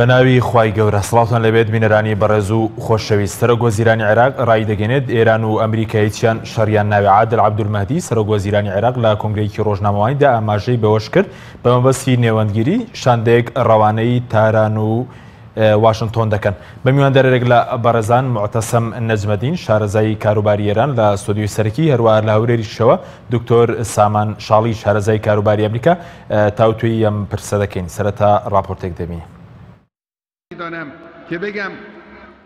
بەناوی خوای گەورە سڵاوتان لێبێت بینەرانی بەڕێز و خۆشەویست. سەرۆک وەزیرانی عێراق ڕایدەگەێنێت ئێران و ئەمریکا هیچیان شەڕیان ناوێ. عادل عەبدولمەهدی سەرۆک وەزیرانی عێراق لە کۆنگرەیەکی ڕۆژنامەوانیدا ئاماژەی بەوەش کرد بە مەبەستی نێوەندگیری شاندێک ڕەوانەی تاران و واشنتۆن دەکەن. بە میواندارێک لە بەڕێزان موعتەسەم نەجمەدین شارەزای کاروباری ئێران لە ستۆدیۆی سەرەکی، هەروەها لە هەولێریشەوە دکتۆر سامان شاڵی شارەزای کاروباری ئەمریکا تاوتوێی ئەم پرسە دەکەین. سەرەتا ڕاپۆرتێک دەبینین.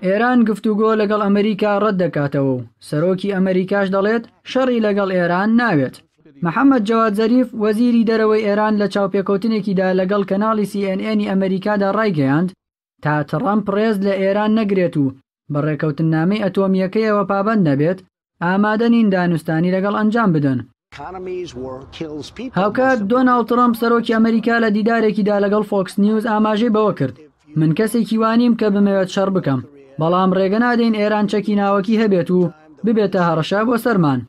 ئێران گفتوگۆ لەگەڵ ئەمریکا ڕەتدەکاتەوە و سەرۆکی ئەمریکاش دەڵێت شەڕی لەگەڵ ئێران ناوێت. محەمەد جەواد زەریف، وەزیری دەرەوەی ئێران لە چاوپێکەوتنێکیدا لەگەڵ کەناڵی سی ئێن ئێنی ئەمریکادا ڕایگەیاند، تا تڕەمپ ڕێز لە ئێران نەگرێت و بە ڕێکەوتننامەی ئەتۆمییەکەیەوە پابەند نەبێت، ئامادە نین دانوستانی لەگەڵ ئەنجام بدەن. هاوکات دۆناڵد تڕەمپ سەرۆکی ئەمریکا لە دیدارێکیدا لەگەڵ فۆکس نیوز ئاماژەی بەوە کرد، من کەسێکی وانیم کە بمەوێت شەڕ بکەم، بەڵام ڕێگە نادەین ئێران چەکی ناوەکی هەبێت و ببێتە هەڕەشە بۆ سەرمان.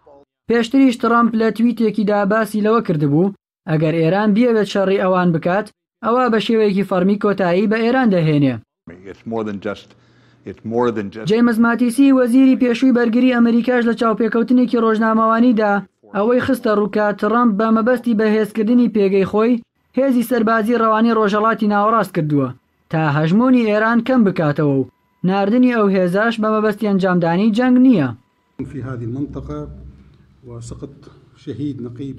پێشتریش تڕەمپ لە تویتێکیدا باسی لەوە کردبوو، ئەگەر ئێران بیەوێت شەڕی ئەوان بکات، ئەوا بە شێوەیەکی فەڕمی کۆتایی بە ئێران دەهێنێ. جەیمس ماتیسی وەزیری پێشووی بەرگری ئەمریکاش لە چاوپێکەوتنێکی ڕۆژنامەوانیدا ئەوەی خستە ڕوو کە تڕەمپ بە مەبەستی بەهێزکردنی پێگەی خۆی هێزی سەربازی ڕەوانەی ڕۆژهەڵاتی ناوەڕاست کردووە تا هەژموونی ئێران کەم بکاتەوە و ناردنی ئەو هێزەش بە مەبەستی ئەنجامدانی جەنگ نییە.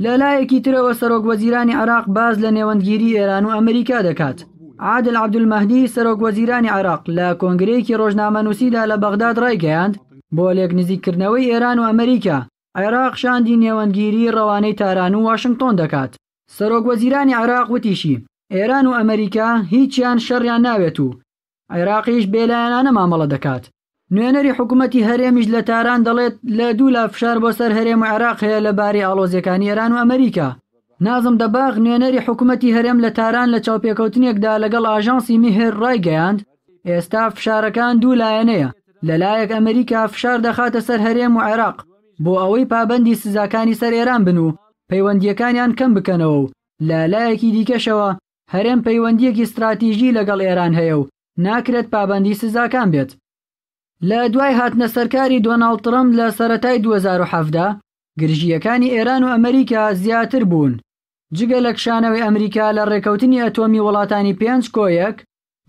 لە لایەکی ترەوە سەرۆک وەزیرانی عێراق باس لە نێوەندگیری ئێران و ئەمریکا دەکات. عادل عەبدولمەهدی سەرۆک وەزیرانی عێراق لە کۆنگرەیەکی ڕۆژنامەنووسیدا لە بەغداد ڕایگەیاند، بۆ لێکنزیککردنەوەی ئێران و ئەمریکا، عێراق شاندی نێوەندگیری ڕەوانەی تاران و واشنگتۆن دەکات. سەرۆک وەزیرانی عێراق وتیشی، ئێران و ئەمریکا هیچیان شەڕیان ناوێت و عێراقیش بێلایەنانە مامەڵە دەکات. نوێنەری حکومەتی هەرێمیش لە تاران دەڵێت لە دوولا فشار بۆ سەر هەرێم و عێراق هەیە لە بارەی ئاڵۆزیەکانی ئێران و ئەمریکا. نازم دەباغ نوێنەری حکومەتی هەرێم لە تاران لە چاوپێکەوتنێکدا لەگەڵ ئاژانسی میهر ڕایگەیاند ئێستا فشارەکان دوو لایەنەیە، لەلایەک ئەمریکا فشار دەخاتە سەر هەرێم و عێراق بۆ ئەوەی پابەندی سزاکانی سەر ئێران بن و پەیوەندییەکانیان کەم بکەنەوە و لە لایەکی دیکەشەوە هەرێم پەیوەندییەکی ستراتیژی لەگەڵ ئێران هەیە و ناکرێت پابەندی سزاکان بێت. لە دوای هاتنە سەرکاری دۆناڵد ترەمپ لە سەرەتای 2017، گرژییەکانی ئێران و ئەمریکا زیاتر بوون. جگە لە کشانەوەی ئەمریکا لە ڕێکەوتنی ئەتۆمی وڵاتانی پێنج کۆ یەک،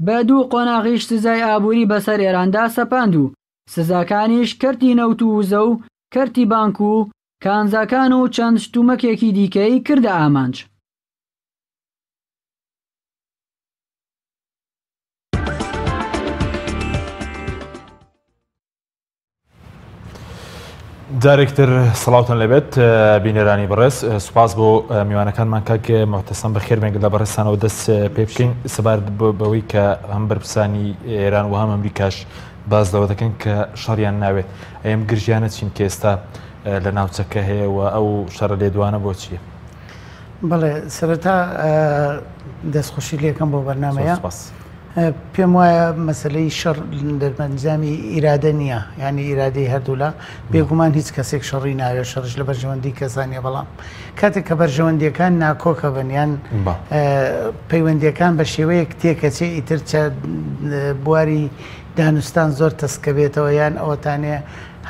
بە دوو قۆناغیش سزای ئابووری بەسەر ئێراندا سەپاند و سزاکانیش کەرتی نەوت و وزە و کەرتی بانک و کانزاکان و چەند شتومەکێکی دیکەی کردە ئامانج. جارێکتر سڵاوتان لەبێت بینەرانی بەڕێز سوپاس بۆ میوانەکانمان کاک موعتەسەم بەخێربێن لە بەڕێزتانەوە دەست پێ بکەین سەبارەت بەوەی کە هەم بەرپرسانی ئێران و هەم ئەمریکاش باس لەوە دەکەن کە شەڕیان ناوێت ئەم گرژیانە چین کە ئێستا لە ناوچەکە هەیە و ئەو شەڕە لێدوانە بۆ چییە؟ بەڵێ سەرەتا دەستخۆشی لێکەم بۆ بەرنمەیە پێم وایە مەسلەی شەڕ دەرمەنجامی ئیرادە نییە ینی ئیرادەی هەردوولا بێگومان هیچ کەسێک شەڕی ناوێت شەڕش لە بەرژەوەندی کەسانە بەڵام کاتێک کە بەرژەوەندیەکان ناکۆکە بن یان پەیوەندیەکان بە شێوەیەک تێکەچێ ئیتر بواری دانوستان زۆر تەسکەبێتەوە یان ئەوەتانێ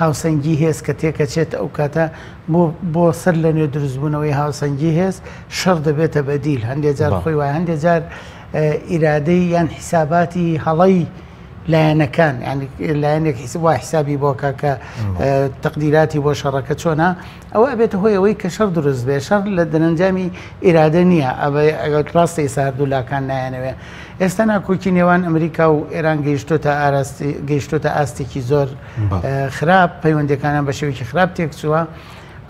هاوسەنگی هێز کە تێکەچێت ئەو کاتە بۆ بۆ سەر لە نوێ دروستبوونەوەی هاوسەنگی هێز شەڕ دەبێتە بەدیل هەندێ جار خۆی وایە هەندێ جار ئیرادەی یان حیساباتی هەڵەی لایەنەکان یعنی لایەنێک وا حیسابی بۆ کە کە تەقدیراتی بۆ شەڕەکە چۆنە ئەوە ئەبێتە هۆی ئەوەی کە شەڕ دروست بێ شەڕ لە دەرەنجامی ئیرادە نییە ئەوە ئەگەر ڕاستە ئێستا هەردوو لاکان نایەنەوێ ئێستا ناکۆکی نێوان ئەمریکا و ئێران گەیشتۆتە ئاراستی گەیشتۆتە ئاستێکی زۆر خراپ پەیوەندەکانیان بە شێوەیەکی خراپ تێکچووە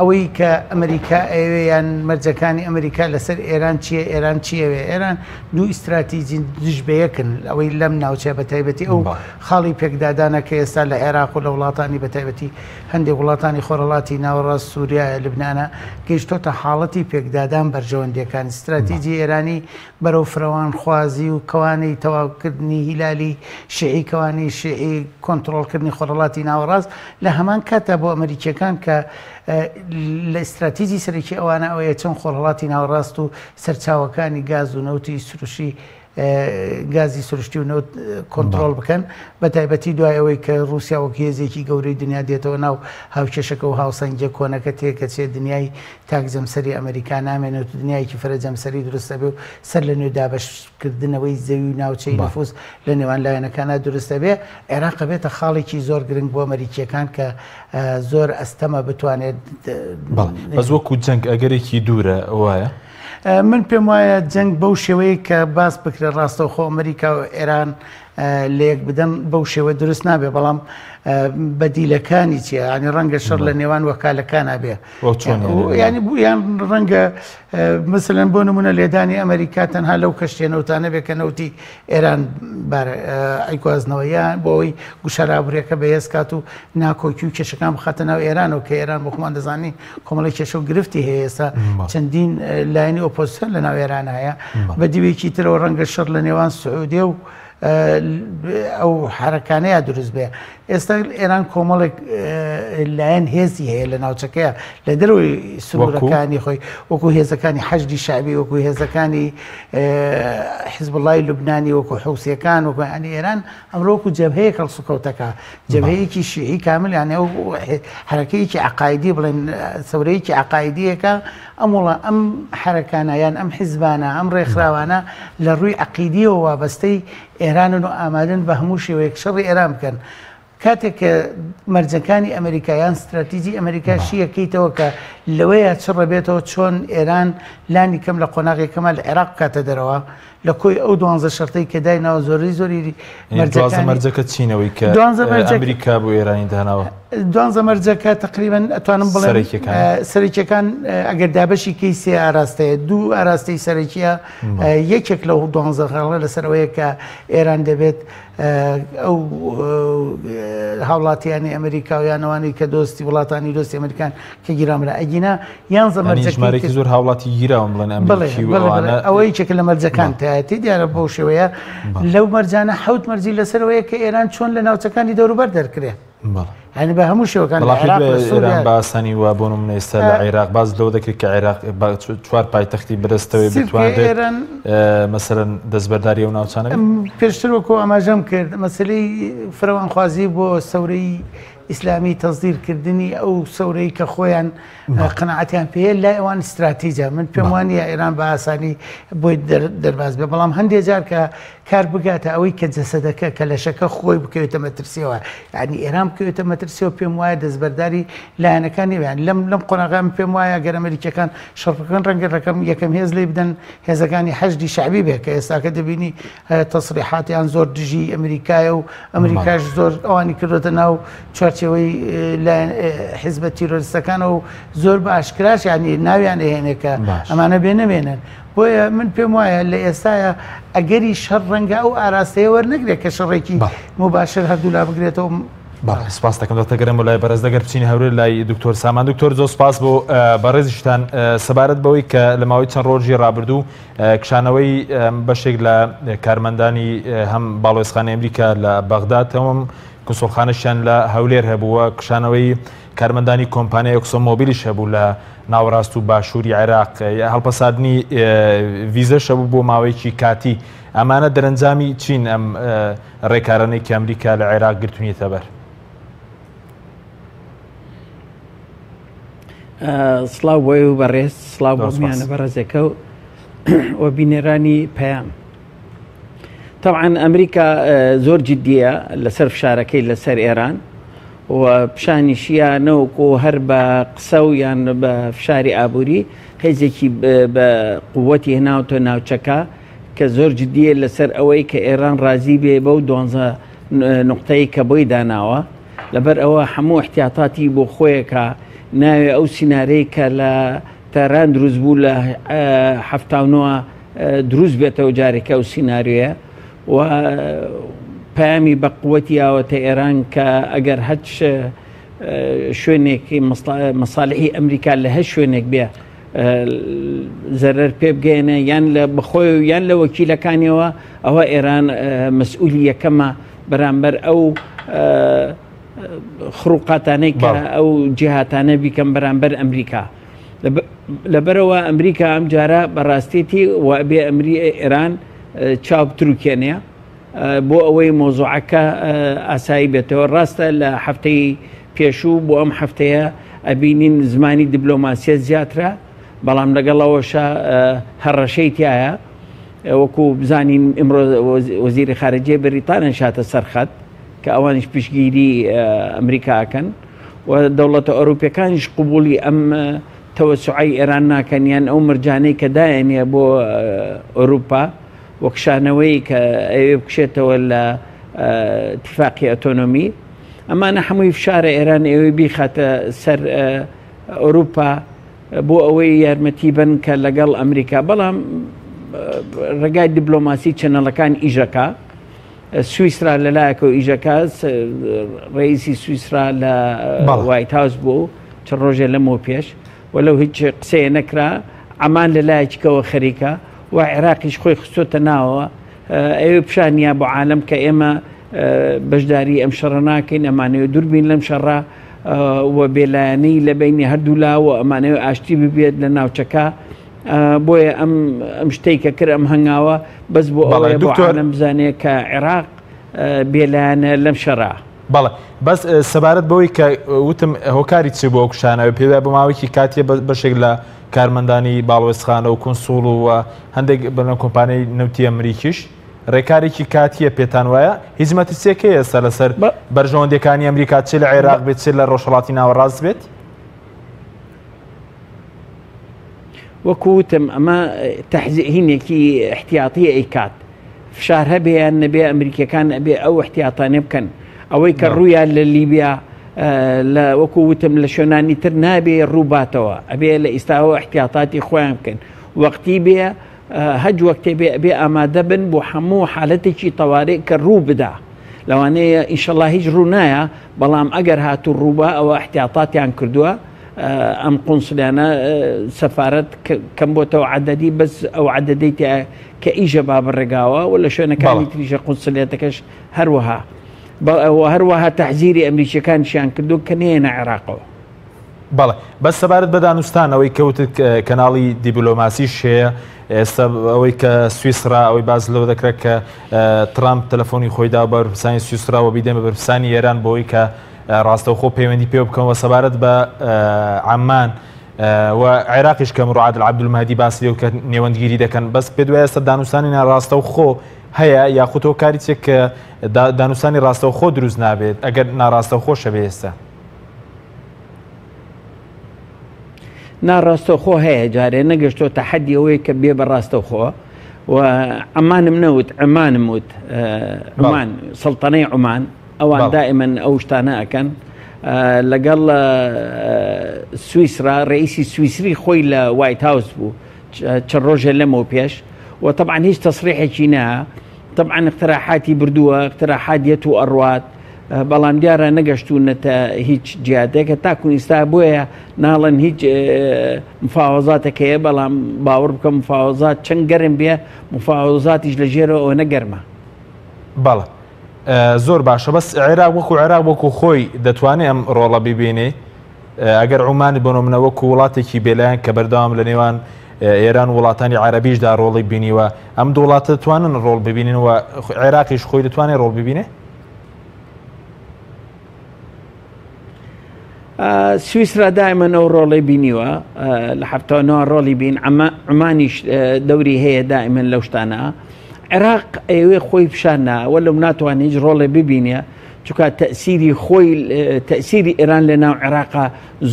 ئەوەی کە ئەمریکا ئەوێ یان مەرجەکانی ئەمریکا لەسەر ئێران چییە ئێران چیەوێ ئێران دوو ئیستراتیجی دژ بە یەکن ئەوەی لەم ناوچە بە تایبەتی ئەو خاڵی پێکدادانە کە ئێستا لە عێراق و لە وڵاتانی بە تایبەتی هەندێک وڵاتانی خۆرهەڵاتی ناوەڕاست سووریایە لبنانە گەیشتۆتە حاڵەتی پێکدادان بەرژەوەندیەکان ستراتیجی ئێرانی بەرەو فرەوانخوازی و کەوانەی تەواوکردنی هیلالی شیعی کەوانەی شیعی کۆنتڕۆڵکردنی خۆرهەڵاتی ناوەڕاست لە هەمان کاتدا بۆ ئەمریکیەکان کە لە ئیستراتیجی سەرەکی ئەوانە ئەوەیە چۆن خۆرهەڵاتی ناوەڕاست و سەرچاوەکانی گاز و نەوتی سروشی. گازی سروشتی و نەوت کۆنترۆڵ بکەن، بە تایبەتی دوای ئەوەی کە ڕووسیا وەک هێزێکی گەورەی دنیا دێتەوە ناو هاوکێشەکە و هاوسەنگیە کۆنەکە تێکەچێت، دنیای تاک جەمسەری ئەمەریکا نامێنێت و دنیایەکی فرە جەمسەری دروست ئەبێ و سەر لە نوێ دابەشکردنەوەی زەوی و ناوچەی نفوز لە نێوان لایەنەکانا دروست ئەبێ. عێراق ئەبێتە خاڵێکی زۆر گرنگ بۆ ئەمەریکییەکان کە زۆر ئەستەمە بتوانێت. بەڵێ بەس وەکو جەنگ ئەگەرێکی دوورە وایە؟ من پێم وایە جەنگ بەو شێوەیە کە باس بکرێت ڕاستەوخۆ ئەمریکا و ئێران لەیەک بدەن بەو شێوە دروست نابێ، بەڵام بەدیلەکانی چیە؟ ینی ڕەنگە شەڕ لە نێوان وەکالەکانە بێ، ینی بوویان ڕەنگە مثلەن بۆ نمونە لێدانی ئەمریکا تەنها لەو کەشتیە نەوتانە بێ کە نەوتی ئێران ئەیگوازنەوە، یان بۆ ئەوەی گوشار ئابووریەکە بەهێز کات و ناکۆکی و کێشەکان بخاتە ناو ئێرانەوە کە ئێران بۆ خۆمان دەزانین کۆمەڵی کێشە و گرفتی هەیە ئێستا چەندین لایەنی ئۆپۆزیسیۆن لە ناو ئێران هەیە. بە دیوێکی ترەوە ڕەنگە شەڕ لە نێوان سعودیە و ئەو حرەکانەیە دروست بێ. ئێستا ئێران کۆمەڵێک لایەن هێزی هەیە لە ناوچەکەیە لە دەرەوەی سنوورەکانی خۆی، وەکو هێزەکانی حەشدی شەعبی، وەکو هێزەکانی حزبوڵای لوبنانی، وەکو حوسیەکان، وەکو ینی ئێران ئەمڕۆ وەکو جەبهەیەک هەڵسوکەوتەکە، جەبهەیەکی شیعی کامل، یعنی ئەو حرەکەیەکی عقایدی بڵێن سەورەیەکی عقایدیەکە. ئەم وڵا ئەم حرەکانە یان ئەم حیزبانە ئەم ڕێکخراوانە لە ڕووی عقیدیەوە وابەستەی ئێرانن و ئامادەن بە هەموو شێوەیەک شەڕی ئێران بکەن. کاتێک کە مەرجەکانی ئەمریکا یان ستراتیجی ئەمریکا شیەکەیتەوە کە لەوەیە چڕەبێتەوە چۆن ئێران لانی کەم لە قۆناغێکەمە لە عێراق بکاتە دەرەوە، لە کۆی ئەو دوانزە شەرتەی کە دایناوە زۆرەی زۆری مەرجەکانی مەرجەکە چینەوەی کە دوانزە مەرجەکە ئەمریکا بۆ ئێرانی داناوە؟ دوانزە مەرجەکە تقریبا ئەتوانم بڵێم سەرەکیەکان سەرەکیەکان ئەگەر دابەشی کەی سێ ئاراستەیە، دوو ئاراستەی سەرەکیە، یەکێک لەو دوانزە خاڵە لەسەر ئەوەیە کە ئێران دەبێت ئەو هاوڵاتیانی ئەمریکا و یان ئەوانەی کە دۆستی وڵاتانی دۆستی ئەمریکان کە گیران بڵێ ئەگینا یان زە مەرجەکەی ژمارەیەکی زۆر هاوڵاتی گیراون بڵێن ئەمریکی و ئەوانە. ئەوە یەکێکە لە مەرجەکان تایەتی دیارە بەو شێوەیە لەو مەرجانە حەوت مەرجی لەسەرەوەیە کە ئێران چۆن لە ناوچەکانی دەوروبەر دەرکرێ. یعنی بە هەموو شێوەکان لە عێراق لە سووریا بە ئاسانی وا بۆ نمونە ئێستا لە عێراق باس لەوە دەکرێت کە عێراق چوار پایتەختی بەدەستەوەی بتوانرێت مەسەلەن دەستبەرداری ئەو ناوچانە پێشتر وەکو ئاماژەم کرد مەسەلەی فرەوانخوازی بۆ سەورەی ئیسلامی تەزدیرکردنی ئەو سەورەی کە خۆیان قەناعەتیان پێیە لای ئەوان استراتیجە. من پێم وانە ئێران بە ئاسانی بۆی دەرباز بێ، بەڵام هەندێک جار کە کار بگاتە ئەوەی کە جەسەدەکە کە لەشەکە خۆی بکەوێتە مەترسیەوە، یعنی ئێران بکەوێتە مەترسیەوە، پێم وایە دەستبەرداری لایەنەکان نیویان لەم لەم قۆناغە من پێم وایە گەر ئەمریکیەکان شەڕ بکەن ڕەنگە ڕەکەم یەکەم هێز لی بدەن هێزەکانی حەشدی شەعبی بێ کە ئێستاکە دەبینی تەسریحاتیان زۆر دژی ئەمریکایە و ئەمریکاش زۆر ئەوانی کردوتە ناو چوارچێوەی حیزبە تیرۆریستەکانەوە و زۆر بە ئاشکراش یعنی ناویان ئەهێنێ کە ئەمانە بێ نەمێنن. بۆیە من پێم وایە لە ئێستایا ئەگەری شەڕ ڕەنگە ئەو ئاراستەیە وەرنەگرێت کە شەڕێکی موباشر هەردوولا بگرێتەوە. بەڵێ سپاس دەکەم دەتەگەرم بۆ لای بەڕێز دەگەر بچینە هەولێر لای دکتۆر سامان. دکتۆر زۆر سپاس بۆ بەڕێزیشتان سەبارەت بەوەی کە لە ماوەی چەند ڕۆژی ڕابردوو کشانەوەی بەشێک لە کارمەندانی هەم باڵۆزخانەی ئەمریکا لە بەغداد هەم کونسوڵخانەشیان لە هەولێر هەبوو و کشانەوەی کارمەندانی کۆمپانیای ئۆکسۆن مۆبیلیش هەبوو لە ناوەڕاست و باشووری عێراق، هەڵپەساردنی ڤیزەش هەبوو بۆ ماوەیەکی کاتی. ئەمانە دەرەنجامی چین ئەم ڕێکارانەی کە ئەمریکا لە عێراق گرتونیەتە بەر؟ سڵاو بۆ ئێوە بەڕێز، سڵاو بۆ میانە بەڕێزەکە و بینەرانی پەیام. تەبعەن ئەمریکا زۆر جدیە لەسەر فشارەکەی لەسەر ئێران و پیشانیشیە نەوەکو هەر بە قسە و یان بە فشاری ئابووری هێزێکی بە قووەتی هێناوتە ناوچەکە کە زۆر جدیە لەسەر ئەوەی کە ئێران ڕازی بێ بەو دوانزە نقطەی کە بۆی داناوە لەبەر ئەوە هەموو احتیاطاتی بۆ خۆیەکە ناوێ ئەو سینارەی کە لە تاران دروست بوو لە 79 دروست بێتەوە جارێکە ئەو سیناریۆیە و پەیامی بە قوتی یاوەتە ئێران کە ئەگەر هەچ شوێنێکی مەساالحی ئەمریکا لە هەر شوێنێک بێ زەرەر پێ بگەێنە یان لە بەخۆی و یان لە وەکیلەکانیەوە ئەوە ئێران مەسئولی یەکەمە بەرامبەر ئەو خروقاتانەی کە ئەو جیهاتانە بیکەم بەرامبەر ئەمریکا. لەبەرئەوە ئەمریکا ئەم جارە بەڕاستێتی و ئەبێ ئەمری ئێران چاو بتروکێنێ بۆ ئەوەی مۆزوعەکە ئاسایی بێتەوە. ڕاستە لە هەفتەی پێشوو بۆ ئەم هەفتەیە ئەبینین زمانی دیبلۆماسیەت زیاترە، بەڵام لەگەڵ ئەوەشا هەڕەشەی تایە. وەکو بزانین ئیمڕۆ وەزیری خارجیە بەریتانیاش هاتە سەر خەت کە ئەوانیش پشتگیری ئەمریکا ئەکەن و دەوڵەتە ئەوروپیەکانیش قبوڵی ئەم تەوەسوعەی ئێران ناکەن یان ئەو مەرجانەی کە دایەنیە بۆ ئەوروپا و کشانەوەی کە ئەوێ بکشێتەوە لە تفاقی ئەتۆنۆمی ئەمانە هەمووی فشارە ئێران ئەوێ بیخاتە سەر ئەوروپا بۆ ئەوەی یارمەتی بن کە لەگەڵ ئەمریکا بەڵام ڕێگای دیبلۆماسی چەنەڵەکان ئیژەکە سویسرا لەلایەکەوە ئیژەکە ڕئیسی سویسرا لە وایت هاوس بوو چ ڕۆژێ لەمەوە پێش وەلو هیچ قسەیە نەکرا ئەمان لەلایەکەوە خەریکە و عێراقیش خۆی خستۆتە ناوەوە ئەوێ پیشانیا بۆ عالم کە ئێمە بەشداری ئەم شەڕە ناکەین ئەمانەوە دووربین لەم شەڕە و بێلایەنەی لە بینی هەردوولا و ئەمانەوە ئاشتی ببێت لە ناوچەکە بۆیە ئەم ئەم شتەی کە کرد ئەم هەنگاوە بەس بۆ ئەوەیە بۆ عالم بزانێ کە عێراق بێلایەنە لەم شەڕە. بەڵێ بەس سەبارەت بەوەی کە وتم هۆکاری چی بۆ کشانەوە پێ وایە بۆ ماوەیەکی کاتیە بەشێک لە کارمەندانی باڵوێزخانە و کونسوڵ و هەندێک بەنە کۆمپانیای نەوتی ئەمریکیش ڕێکارێکی کاتیە پێتان وایە هیچ مەترسیەک هەیە ئێستا لەسەر بەرژەوەندیەکانی ئەمریکا چ لە عێراق بێت چ لە ڕۆژهەڵاتی ناوەڕاست بێت؟ وەکو وتم ئەمە تەحزیهینێکی احتیاطی ئەیکات فشار هەبێ یان نەبێ ئەمریکیەکان ئەبێ ئەو احتیاطانە بکەن ئەوەی کە ڕوویان لە لیبیا لە وەکو وتم لە شوێنانی تر نابێ ڕووباتەوە ئەبێ لە ئیستاوە احتیاطاتی خۆیان بکەن وەختی بێ هەج وەکتێ بێ ئەبێ ئامادە بن بۆ هەموو حالەتێکی تەوارێ کە ڕوو بدا لەوانەیە ئینشەڵا هیچ ڕوو نایە بەڵام ئەگەر هاتوو ڕووبا ئەوە احتیاطاتیان کردووە ئەم قونسلیانە سەفارەت کەم بۆتەوە عەدەدی بەس ئەو عەدەدەی تیا کە ئیژە با بڕێگاوە و لە شوێنەکانی تریژە قونسلیەتەکەش هەروەها هەروەها تەحزیری ئەمریکیەکانیشیان کردو کە نێنە عێراقەوە. بەڵێ بەس سەبارەت بە دانوستان ئەوەی کەوتت کەناڵی دیبلۆماسیش هەیە ئێستا ئەوەی کە سویسرا ئەوەی باز لەوە دەکرێت کە ترامپ تەلەفۆنی خۆی دا بەرپرسانی سویسرا و بیدەن بە بەرپرسانی ئێران بۆی کە ڕاستەوخۆ پەیوەندی پێ بکەن و سەبارەت بە عەممان و عێراقیش کە ئەمڕۆ عادل عەبدولمەهدی باسی لێو کە نێوەندگیری دەکەن بەس پێ دوای ئێستا دانوستانی ناڕاستەوخۆ هەیە یاخود هۆکاری چێک کە دانوستانی ڕاستەوخۆ دروست نابێت ئەگەر ناڕاستەوخۆ شەبێ ئێستا ناڕاستەوخۆ هەیە جارێ نەگەشتۆتە حەدی ئەوەی کە بێ بە ڕاستەوخۆ و عەمانم نەوت عمانم وت عمان سەڵتەنەی عمان ئەوان دائیمەن ئەو شتانە ئەکەن لەگەڵ سویسرا ڕئیسی سویسری خۆی لە وایت هاوس بوو چەند ڕۆژێ لەمەو پێش و طبعا هیچ تەسریحێکی نا طبعا اقتراحاتی بردووە اقتراحات یەت و ئەڕوات بەڵام دیارە نەگەشتونەتە هیچ جیادێکە تاکو ئیستا بۆیە ناڵێن هیچ مفاوەزاتێک هەیە بەڵام باوەڕ بکە مفاوەزات چەند گەرم بێ مفاوەزاتیش لە ژێرەوە ئەوەنە گەرمە. بەڵێ زۆر باشە بەس عێراق وەکو عێراق وەکو خۆی دەتوانێ ئەم ڕۆڵە ببینێ ئەگەر عومانی بۆ نمونە وەکو وڵاتێکی بێلایەن کە بەردەوام لە نێوان ئێران و وڵاتانی عەرەبیشدا ڕۆڵی بینیوە ئەم دوو وڵاتە دەتوانن ڕۆڵ ببینن و عێراقیش خۆی دەتوانێت ڕۆڵ ببینێ؟ سویسرا دائما ئەو ڕۆڵی بینیوە لە حفتانەوە ڕۆڵی بین ئەمە عمانیش دەوری هەیە دائما لەو شتانە عێراق ئەوێ خۆی پیشان نا وەلو ناتوانێت هیچ ڕۆڵێ ببینێ چونکە تەسیری خۆی تەسیری ئێران لە ناو عێراقا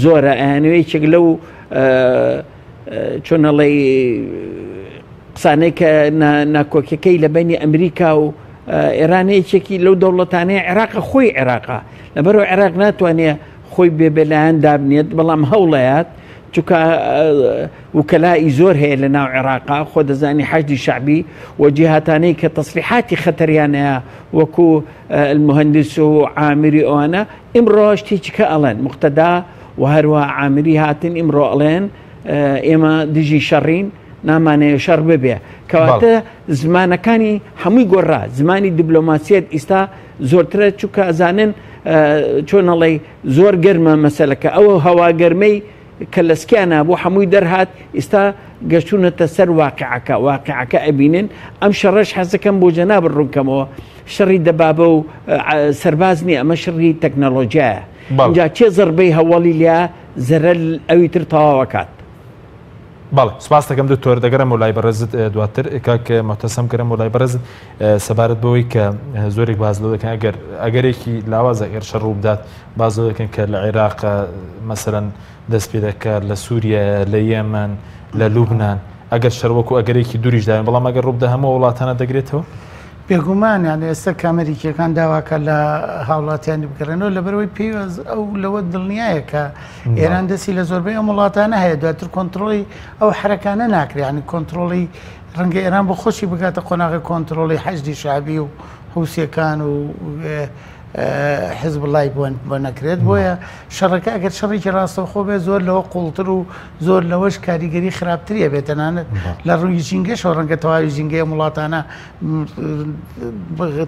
زۆرە ئەیانەوێ یەکێک لەو چۆنەڵی قسانەی کە ناکۆکیەکەی لە بینی ئەمریکا و ئێران یەکێکی لەو دەوڵەتانەیە عێراق خۆی عێراقا لەبەرەوە عێراق ناتوانێت خۆی بێ بێلایەن دابنێت بەڵام هەوڵەیات چونکە وکەلائی زۆر هەیە لە ناو عێراقا خۆ دەزانی حەشدی شەعبی و جیهاتانەی کە تەسریحاتی خەتەریان هەیە وەکو المهندس و عامری ئەوانە ئیمڕۆ شتێکی کە ئەڵێن مقتەدا و هەروەها عامری هاتن ئیمڕۆ ئەڵێن ئێمە دژی شەڕین نامانەیە شەڕ ببێ کەواتە زمانەکانی هەمووی گۆڕا زمانی دیبلۆماسیەت ئیستا زۆرترە چونکە ئەزانن چۆن ئەڵێی زۆر گەرمە مەسەلەکە ئەوە هەوا گەرمەی کە لە سکیانا بوو حەمووی دەرهات ئیستا گەشتونەتە سەر واقعەکە واقعەکە ئەبینن ئەم شەڕەش حەزەکەم بۆ جەنابت ڕوونکەمەوە شەڕی دەبابە و سەرباز نییە ئەمە شەڕی تەکنەلۆجیایە ئینجا کێ زەربەی هەوەڵی لیا زەرەر ئەوی تر تەواوەکات. بەڵێ سپاست دەکەم دکتۆر دەگەرەمەوە لای بەڕێزت دواتر کاک موعتەسەم گەرەمەوە لای بەڕێزت سەبارەت بەوەی کە زۆرێک باس لەوە دەکەن ئەگەر ئەگەرێکی لاواز ئەگەر شەڕ ڕوو بدات باس لەوە دەکەن کە لە عێراق مەسەلەن دەست پێ دەکات لە سووریا لە یەمەن لە لوبناان ئەگەر شەڕ وەکو ئەگەرێکی دووریش داوێن بەڵام ئەگەر ڕووبدا هەموو وڵاتانە دەگرێتەوە؟ بێگومان یان ئێستا کە ئەمریکیەکان داواکە لە هاوڵاتیانی بگەڕێنەوە لەبەرەوەی پێی ئەو لەوە دڵنیایە کە ئێران دەستی لە زۆربەی ئەم وڵاتانە هەیە دواتر کۆنتترۆلی ئەو حرەکانە ناکرێن کۆنتترۆلی ڕەنگە ئێران بۆ خۆشی بگاتە قۆناغی کۆنتترۆلی حەشدی شعبی و حوسیەکان و حزبوڵای بۆ نەکرێت بۆیە شەڕەکە ئەگەر شەڕێکی ڕاستەوخۆ بێت زۆر لەوە قوڵتر و زۆر لەوەش کاریگەری خراپتریە بێت تەنانەت لە ڕووی ژینگەشەوە ڕەنگە تەواوی ژینگەی ئەم وڵاتانە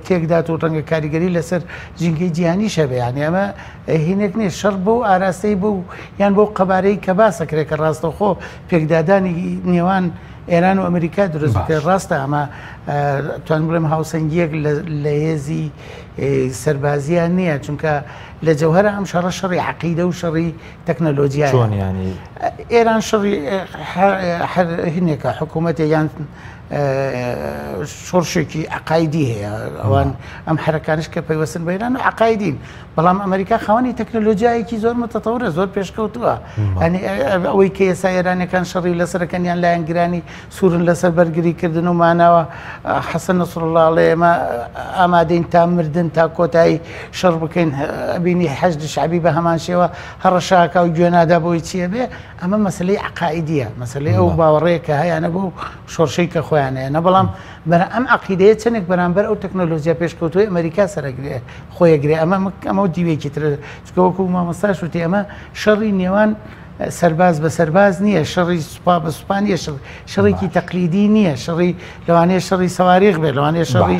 تێکدات و ڕەنگە کاریگەری لەسەر ژینگەی جیهانیش هەبێ یعنی ئەمە هینێک نییە شەڕ بەو ئاراستەی بەو یان بەو قەبارەی کە باسەکرێت کە ڕاستەوخۆ پێکدادانی نێوان ئێران و ئەمریکا دروست بکرێت ڕاستە ئەمە توان بڵێم هاوسەنگیەک لە هێزی سەربازیان نییە چونکە لە جەوهرە ئەم شەڕە شەڕی عقیدە و شەڕی تەکنەلۆجیای چۆن ینی ئێران شەڕی هەر هینێکە حکوومەتە یان شۆڕشێکی عقایدی هەیە ئەوان ئەم حرەکانش کە پەیوەستن بە ئێران و عقایدین بەڵام ئەمریکا خاوەنی تەکنەلۆجیایەکی زۆر متەتەورە زۆر پێشکەوتووە ئەنی ئەوەی کە ئێستا ئێرانەکان شەڕی لەسەرەکەن یان لایەنگرانی سوورن لەسەر بەرگریکردن و مانەوە حەسەن نەسڕڵا ئەڵێ ئێمە ئامادەین تا مردن تا کۆتایی شەڕ بکەین ئەبینی حەشد شعبی بە هەمان شێوە هەڕەشاکە و گوێنادا بۆی چییە بێ ئەمە مەسلەی عقائیدیە مەسلەی ئەو باوەڕەیە کە هەیانە بۆ شۆڕشەی کە خۆیان هەیە نە بەڵام بەر ئەم عقیدەیە چەندێک بەرامبەر ئەو تەکنەلۆژیا پێشکەوتووی ئەمریکا سەرەگرێ خۆیەگرێ ئەمە ئەمە دیوێکی تر چونکە وەکو مامۆستاش وتی ئەمە شەڕی نێوان سەرباز بە سەرباز نییە شەڕی سوپا بە سوپا نییە شەڕێکی تەقلیدی نییە شەڕی لەوانەیە شەڕی سەواریخ بێت لەوانەیە شەڕی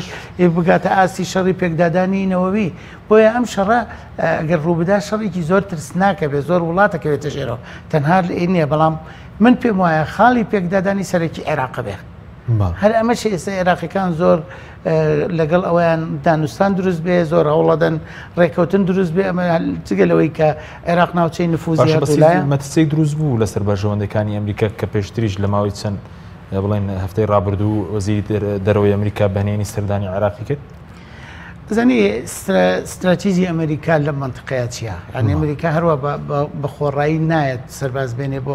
بگاتە ئاستی شەڕی پێکدادانی نەوەوی بۆیە ئەم شەڕە ئەگەر ڕووبدا شەڕێکی زۆر ترسناکە بێ زۆر وڵاتەکەوێتە ژێرەوە تەنها نییە بەڵام من پێم وایە خاڵی پێکدادانی سەرەکی عێراق بێ هەر ئەمەش ئێستا عێراقیەکان زۆر لەگەڵ ئەویان دانوستان دروست بێ زۆر هەوڵەدەن ڕێکەوتن دروست بێ ئەمە جگە لەوەی کە عێراق ناوچەی نفوزی مەترسی دروست بوو لەسەر بەرژەوەندەکانی ئەمریکا کە پێشتریش لە ماوەی چەند بڵێن هەفتەی ڕابردوو وەزیری دەرەوەی ئەمریکا بەنێنی سەردانی عێراقی کرد. زانی ستراتیژی ئەمریکا لەم مەنتقەیە چییە؟ یانی ئەمریکا هەروە بە خۆڕایی نایەت سەرباز بێنێ بۆ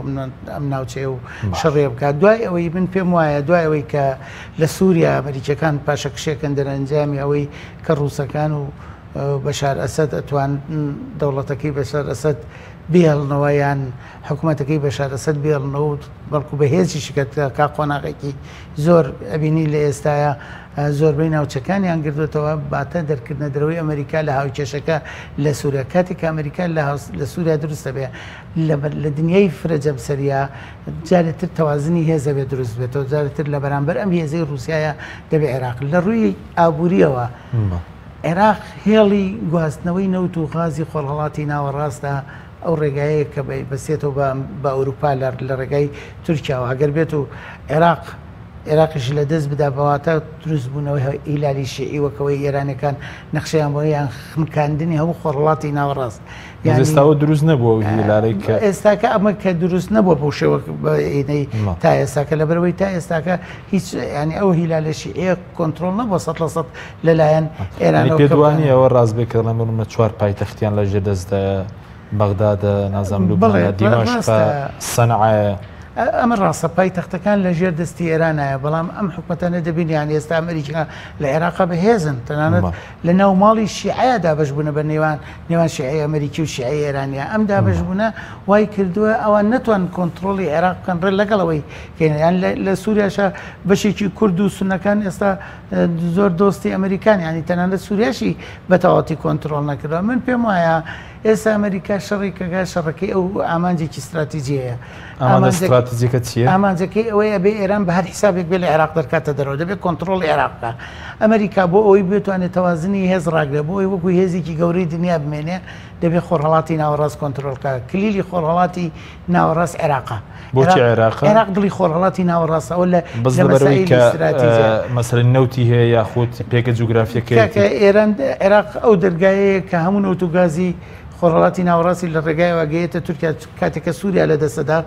ئەم ناوچەیە و شەڕێ بکات دوای ئەوەی من پێم وایە دوای ئەوەی کە لە سووریا ئەمریکیەکان پاشەکشێکن دەرەنجامی ئەوەی کە ڕووسەکان و بەشار ئەسەد ئەتوان دەوڵەتەکەی بەشار ئەسەد بێڵنەوە یان حکوومەتەکەی بەشار ئەسەد بێڵنەوە و بەڵکو بەهێزیشی کە کا قۆناغێکی زۆر ئەبینی لە ئێستایا زۆربەی ناوچەکانیان گردوتەوە باتە دەرکردنە دەرەوەی ئەمریکا لە هاوکێشەکە لە سووریا کاتێک کە ئەمریکا لە سووریا دروست دەبێ لە دنیای فرە جەمسەریا جارێتر تەوازنی هێزە بێ دروست بێتەوە جارێتر لە بەرامبەر ئەم هێزەی رووسایە دەبێ عێراق لە ڕووی ئابووریەوە عێراق هێڵی گواستنەوەی نەوت و غازی خۆرهەڵاتی ناوەڕاستە ئەو ڕێگایەیە کە بەسێتەوە بە ئەوروپا لە ڕێگای تورکیاوە ئەگەر بێت و عێراق عێراقیش لە دەست بدا بەواتە دروست بوونەوەی هیلالی شیعی وەکەوەی ئێرانەکان نەخشەیان بۆ یان خنکاندنی هەموو خۆڕڵاتی ناوەڕاست ئێستاوە دروست نەبووە هیلالێک کە ئێستاکە ئەمە کە دروست نەبووە بەو شێوە بەینەی تا ئێستاکە لەبەرەوەی تا ئێستاکە هیچ ینی ئەو هیلالە شیعیە کۆنتترۆل نەبووە 100% لەلایەن ئێرانەوە پێت وانییە ئەوە ڕاست بێ کە دەڵێن بۆ نمونە چوار پایتەختیان لە ژێر دەستدایە بەغدادە نازانم لوبنانە دیمەشقە سەنعایە. ئەمە ڕاستە پایتەختەکان لە ژێر دەستی ئێرانایە بەڵام ئەم حکومەتانە دەبین یان ئێستا ئەمریکا لە عێراقا بەهێزن تەنانەت لە ناو ماڵی شیعەیە دابەش بوونە بە نێوان نێوان شیعەی ئەمریکی و شیعەی ئێرانیا ئەم دابەش بوونە وای کردووە ئەوان نەتوان کۆنتترۆلی عێراق بکەن ڕێ لەگەڵەوەی یان لە سووریاشە بەشێکی کورد و سونەکان ئێستا زۆر دۆستی ئەمریکان ینی تەنانەت سووریاشی بە تەواوەتی کۆنتترۆل نەکردووە من پێم وایە ئێستا ئەمریکا شەڕێکەکە شەڕەکەی ئەو ئامانجێکی استراتیجی هەیە. ئامانجەکە چییە؟ ئامانجەکەی ئەوەیە بێ ئێران بە هەر حیسابێک بێ لە عێراق دەرکاتە دەرەوە، دەبێت کۆنترۆڵی عێراق بکا. ئەمریکا بۆ ئەوەی بتوانێت تەوازنی هێز ڕاگرێت، بۆ ئەوەی وەکو هێزێکی گەورەی دنیا بمێنێ، دەبێت خۆرهەڵاتی ناوەڕاست کۆنترۆڵ بکا. کلیلی خۆرهەڵاتی ناوەڕاست عێراقە. بۆچی عێراقە؟ عێراق دڵی خۆرهەڵاتی ناوەڕاستە. ئەوە لە بەس لەبەرئەوەی کە مەسەلەی نەوتی هەیە یاخود پێگە جوگرافیەکەیەتی؟ کاکە ئێران عێراق ئەو دەرگایەیە کە هەموو نەوت و گازی خۆرهەڵاتی ناوەڕاستی لە ڕێگایەوە گەیەتە تورکیا، کاتێک کە سووریا لە دەستەدا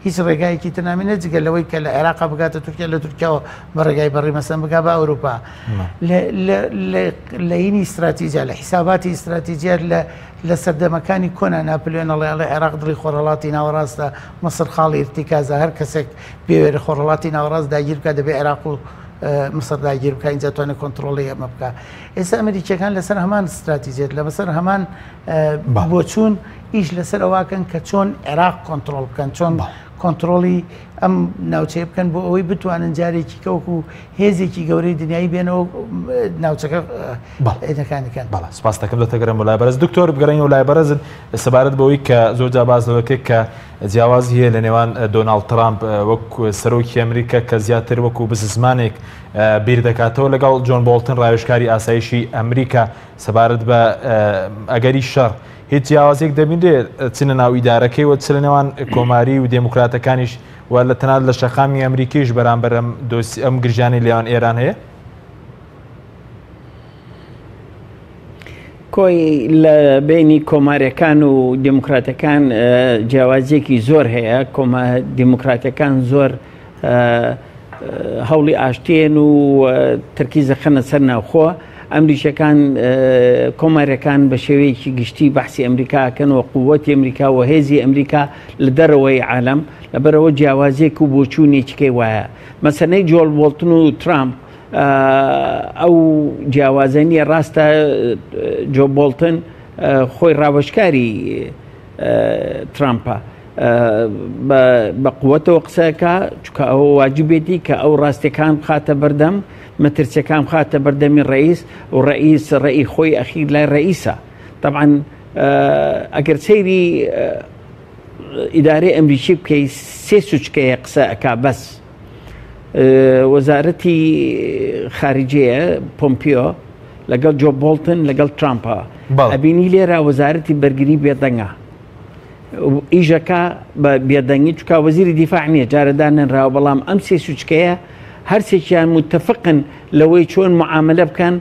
هیچ ڕێگایەکی تر نامێنێت جگە لەوەی کە لە عێراقا بگاتە تورکیا، لە تورکیاوە بە ڕێگای بەڕی مەسەن بگا بە ئەوروپا. لە هینی ئیستراتیجیا، لە حیساباتی ئیستراتیجیا لە لە سەردەمەکانی کۆنا ناپلیۆن ئەڵێ ئەڵێ عێراق دڵی خۆرهەڵاتی ناوەڕاستە، میسر خاڵی ئیرتیکازە، هەر کەسێک بێوێرێ خۆرهەڵاتی ناوەڕاست داگیر بکات دەبێ عێراق و میسر داگیر بکات ئینجا توانێت کۆنتڕۆڵی ئەمە بکات. ئێستا ئەمریکیەکان لەسەر هەمان ستراتیجیەت لەسەر هەمان بۆچوون ئیش لەسەر ئەوەکەن کە چۆن عێراق کۆنتڕۆڵ بکەن، چۆن کۆنتڕۆڵی ئەم ناوچەیە بکەن بۆ ئەوەی بتوانن جارێکی کە وەکو هێزێکی گەورەی دنیایی بێنەوە ناوچەکە ئێنەکانی کەن. بەڵێ سپاس دەکەم دەتەگەرم بۆ لای بەرز دکتۆر بگەڕێینەوە لای بەرزن سەبارەت بەوەی کە زۆر جا باس لەوە کرد کە جیاوازی هەیە لە نێوان دۆناڵد ترامپ وەک سەرۆکی ئەمریکا کە زیاتر وەکو بززمانێک بیر دەکاتەوە لەگەڵ جۆن بۆڵتن ڕاوێژکاری ئاسایشی ئەمریکا سەبارەت بە ئەگەری شەڕ هیچ جیاوازیەک دەبینرێت چ لە ناو ئیدارەکەی و چ لە نێوان کۆماری و دێموکراتەکانیش و لە تەنانەت لە شەقامی ئەمریکیش بەرامبەر ئەم دۆسی ئەم گرژیانەی لێوان ئێران هەیە؟ کۆی لە بینی کۆمارەکان و دێموکراتەکان جیاوازیەکی زۆر هەیە. کۆما دێموکراتەکان زۆر هەوڵی ئاشتێن و تەرکیز دەخەنە سەر ناوخۆ. ئەمریکیەکان کۆمارەکان بە شێوەیەکی گشتی بەحسی ئەمریکاکەن و قووەتی ئەمریکا و هێزی ئەمریکا لە دەرەوەی عالەم، لەبەرەوە جیاوازیەک و بۆچوونێکیکەی وایە. مەسەلەی جۆل بۆڵتن و ترامپ ئەو جیاوازە نییە. ڕاستە جۆ بۆڵتن خۆی ڕاوەشکاری ترامپە، بە قوتەوە قسەکە، چکە ئەوە واجبێتی کە ئەو ڕاستیەکان بخاتە بەردەم، مەترسیەکان بخاتە بەردەمی ڕئیس و ڕئیس ڕێی خۆی ئەخیر لای ڕئیسە. طبعا ئەگەر سەیری ئیدارەی ئەمریکی بکەی سێ سوچکەیە قسە ئەکا بەس. وەزارەتی خارجەیە پۆمپیۆ لەگەڵ جۆ بۆڵتن لەگەڵ ترامپە ئەبینی لێرە وەزارەتی بەرگری بێدەنگە ئیژەکە بە بێدەنگی چکا وەزیری دیفاع نییە جارەدان نراوە، بەڵام ئەم سێ سوچکەیە هەرسێکیان متفقن لەوەی چۆن معاملە بکەن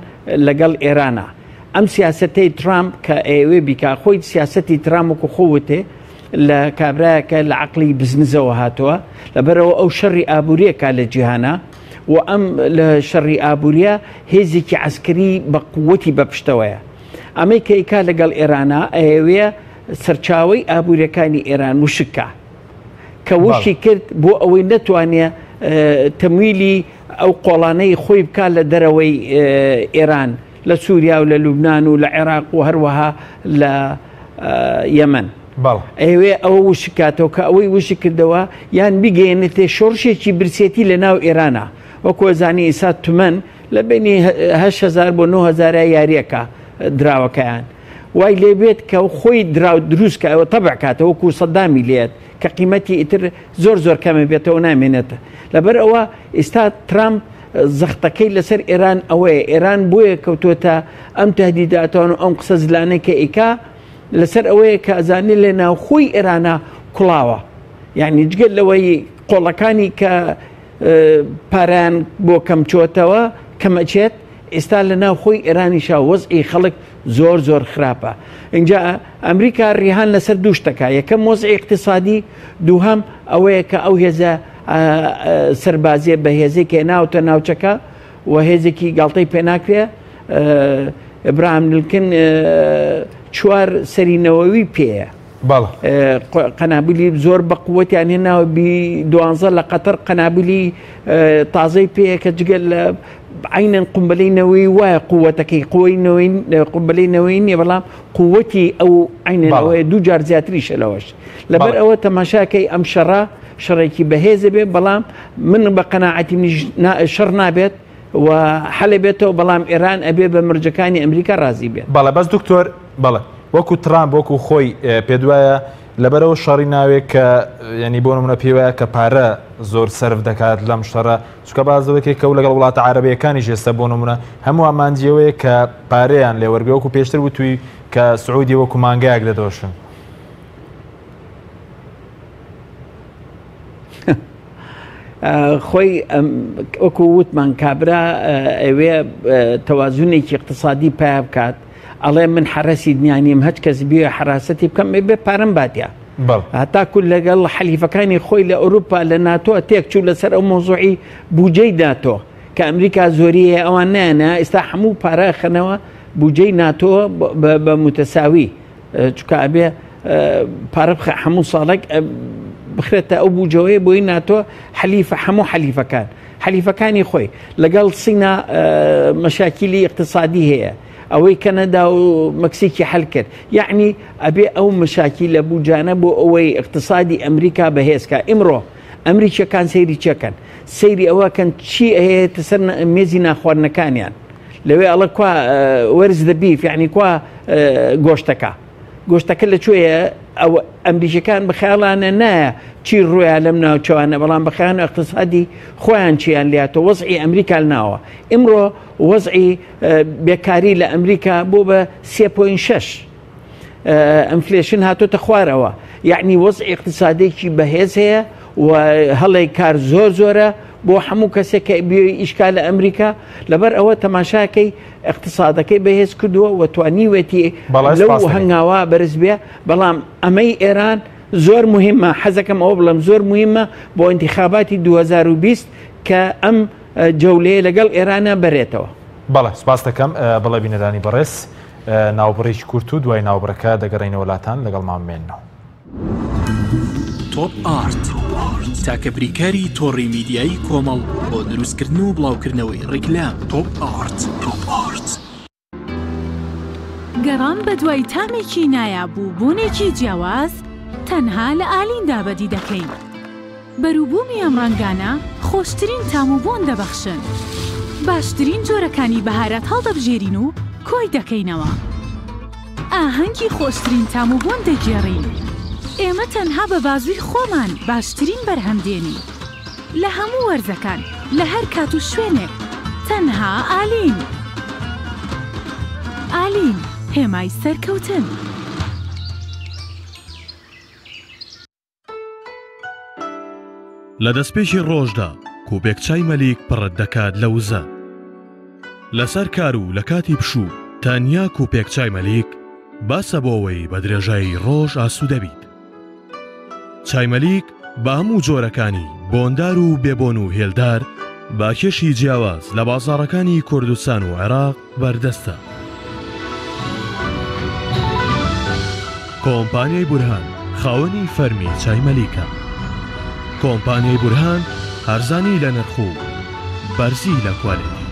لەگەڵ ئێرانە. ئەم سیاسەتەی ترامپ کە ئەیەوێ بیکا، خۆی سیاسەتی ترامپ وەکو خۆ وتێ لە کابرایەکە لە عەقڵی بزنزەوە هاتووە، لەبەرەوە ئەو شەڕی ئابووریەکە لە جیهانە و ئەم لە شەڕی ئابووریە هێزێکی عەسکەری بە قووەتی بە پشتەوەیە. ئەمەی کە ئیکا لەگەڵ ئێرانە ئەیەوێ سەرچاوەی ئابووریەکانی ئێران وشک کا، کە وشی کرد بۆ ئەوەی نەتوانێ تەمویلی ئەو قۆڵانەی خۆی بکات لە دەرەوەی ئێران، لە سووریا و لە لوبناان و لە عێراق و هەروەها لە یەمەن. ئەوێ ئەوە وشکاتەوە کە ئەوەی وشک کردەوە یان بیگەێنێتێ شۆڕشێکی برسێتی لە ناو ئێرانە. وەکو زانی ئیسا تمەن لە بینی 8هزار بۆ 9هزار یاریەکە دراوەکەیان وای لێبێت کە خۆی دراو دروست کە ئەوە تەبع کاتەوە وەکو سەدامی لێت کە قیمەتی ئیتر زۆر زۆر کەمە بێتەوە نامێنێت. لەبەر ئەوە ئیستا ترامپ زەختەکەی لەسەر ئێران ئەوەیە، ئێران بۆیە کەوتووەتە ئەم تهدیداتان و ئەم قسە زلانەی کە ئیکا لەسەر ئەوەیە کە ئەزانێ لە ناوخۆی ئێرانە کوڵاوە، یعنی جگەل لەوەی قۆڵەکانی کە پارەیان بۆ کەم چۆتەوە کەمەچێت، ئێستا لە ناوخۆی ئێرانیشا وەزعی خەڵک زۆر زۆر خراپە. اینجا ئەمریکا ڕیهان لەسەر دوو شتەکە، یەکەم وەزعی اقتصادی، دووهەم ئەوەیە کە ئەو هێزە سەربازیە بەهێزەی کە ناوتە ناوچەکە و هێزێکی گاڵتەی پێناکرێ. ئەبراهام لینکن چوار سەری نەوەوی پێیە، قەنابلی زۆر بە قوتیان هێناوە، بی دوانزە لە قەتەر قەنابلی تازەی پێیە کە جگەل لە عینەن قومبلەی نەوەی وایە قوتەکەی قوی نەوەی قومبلەی نەوەی نییە، بەڵام قوتی ئەو عینەوەی دوو جار زیاتریشە لەوەش. لەبەر ئەوە تەماشاکەی ئەم شەڕە شەڕێکی بەهێزە بێ، بەڵام من بە قەناعەتی منیش شەڕ نابێت و حەلێ بێتەوە، بەڵام ئێران ئەبێ بە مەرجەکانی ئەمریکا ڕازی بێت. بەڵێ بەس دکتۆر، بەڵێ. وەکو ترامپ وەکو خۆی پێدوایە لەبەرەوە شەڕی ناوێک کە ینی بۆ نمونە پێی وایە کە پارە زۆر سەرف دەکات لەم شەڕە چونکە باس لەوە کرد کە و لەگەڵ وڵاتە عەرەبیەکانیش ئێستا بۆ نمونە هەموو ئامانجیەوەیە کە پارەیان لێوەرگێ وەکو پێشتر وتوی کە سعودی وەکو مانگایەک دەدۆشن. خۆی وەکو وتمان کابرا ئەوێ تەوازنێکی اقتصادی پیا بکات ئەڵێ من حەرەسی دنیا نیم هەچ کەس بیوێ حەراسەتی بکەم ئەبێ پارەم باتیا هەتاکو لەگەڵ حەلیفەکانی خۆی لە ئەوروپا لە ناتۆ تێک چوو لەسەر ئەو مۆزوعی بودجەی ناتۆ کە ئەمریکا زۆری هەیە ئەوان نیانە ئێستا هەموو پارە خەنەوە بودجەی ناتۆ بە متەساوی چونکە ئەبێ پارە بخە هەموو ساڵێک بخرێتە ئەو بوجەوەیە بۆی ناتۆ حەلیفە هەموو حەلیفەکان حەلیفەکانی خۆی لەگەڵ سینا مەشاکیلی اقتصادی هەیە ئەوەی کەنەدا و مەکسیکی حل کرد یعنی ئەبێ ئەو مشاکی لە بوجانە بۆ ئەوەی اقتصادی ئەمریکا بەهێزکە ئیمڕۆ ئەمریکیەکان سەیری چەکەن سەیری ئەوەکەن چی هەیە سەر مێزی ناخواردنەکانیان لەوێ ئەڵە کوا وەرز دە بیف یعنی کوا گۆشتەکە گۆشتەکە لە کوێیە ئەو ئەمریکیەکان بە خەیاڵانە نایە چی ڕویا لەم ناوچەوانە بەڵام بە خەیان اقتصادی خۆیان چیان لاتەوە وەزعی ئەمریکا ناوە ئیمڕۆ وەزعی بێکاری لە ئەمریکا بۆ بە 3.6 inflation هاتۆتە خوارەوە یعنی وەزعی اقتصادێکی بەهێز هەیە و هەڵێک کار زۆر زۆرە بۆ هەموو کەسێک کە بیەوێ ئیشکا لە ئەمریکا لەبەر ئەوە تەماشاکەی اقتصادەکەی بەهێز کردووە و توانیوێتی لەو هەنگاوە بەرز بێ بەڵام ئەمەی ئێران زۆر مهمە حەزەکەم ئەوە بڵم زۆر مهمە بۆ انتخاباتی 2020 کە ئەم جەولەیە لەگەڵ ئێرانە بەرێتەوە. بەڵێ سپاس دەکەم بەڵێ بینەرانی بەڕێز ناوبڕێکی کورت و دوای ناوبڕەکە دەگەڕێینەوە لاتان لەگەڵمان بمێننەوە. تۆپ ئارت تاکە بریکاری تۆڕی میدیایی کۆمەڵ بۆ دروستکردن و بڵاوکردنەوەی ڕیکلام. تۆپ ئارت. تۆپ ئارت. گەڕان بەدوای تامێکی نایاب و بۆنێکی جیاواز تەنها لە ئالیندا بەدی دەکەین. بەروبوومی ئەم ڕەنگانە خۆشترین تام و بۆن دەبەخشن. باشترین جۆرەکانی بەهارات هەڵدەبژێرین و کۆی دەکەینەوە. ئاهەنگی خۆشترین تام و بۆن دەگێڕین. ئێمە تەنها بە بازووی خۆمان باشترین بەرهەم دێنین. لە هەموو وەرزەکان، لە هەر کات و شوێنێک، تەنها ئالین. ئالین، هێمای سەرکەوتن. لە دەستپێکی ڕۆژدا کوپێک چای مەلیک پڕت دەکات لە وزە. لەسەر کار و لە کاتی پشوو تەنیا کوپێک چای مەلیک بەسە بۆ ئەوەی بە درێژایی ڕۆژ ئاسوودە بیت. چای مەلیک بە هەموو جۆرەکانی بۆندار و بێ بۆن و هێلدار بە کێشی جیاواز لە بازاڕەکانی کوردستان و عێراق بەردەستە. کۆمپانیای بورهان خاوەنی فەرمی چای مەلیکە. کۆمپانیای بورهان هەرزانی لە نرخ و بەرزی لە کوالێتی.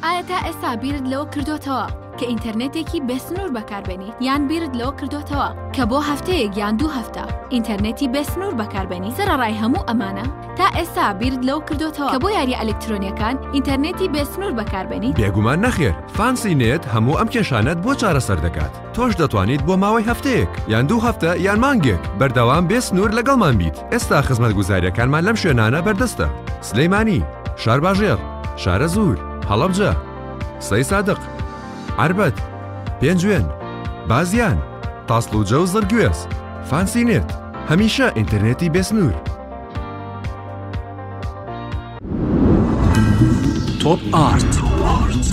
ئایا تا ئێستا بیرت لەوە کردۆتەوە کە ئینتەرنێتێکی بێسنوور بەکاربێنیت یان بیرت لەوە کردۆتەوە کە بۆ هەفتەیەک یان دوو هەفتە ئینتەرنێتی بێسنوور بەکاربێنی سەرەڕای هەموو ئەمانە تا ئێستا بیرت لەوە کردۆتەوە کە بۆ یاریە ئەلکترۆنیەکان ئینتەرنێتی بێسنوور بەکاربێنیت؟ بێگومان نەخێر، فانسی نێت هەموو ئەم کێشانەت بۆ چارەسەر دەکات، تۆش دەتوانیت بۆ ماوەی هەفتەیەک یان دوو هەفتە یان مانگێک بەردەوام بێ سنوور لەگەڵمان بیت، ئێستا خزمەتگوزاریەکانمان لەم شوێنانە بەردەستە، سلیمانی، شارباژێڕ، شارەزوور، هەڵەبجە، سەیسادق، عەربەت، پێنجوێن، بازیان، تاسڵوجە و زڕگوێز. فانسی نێت، هەمیشە ئینتەرنێتی بێسنوور. تۆپ ئارت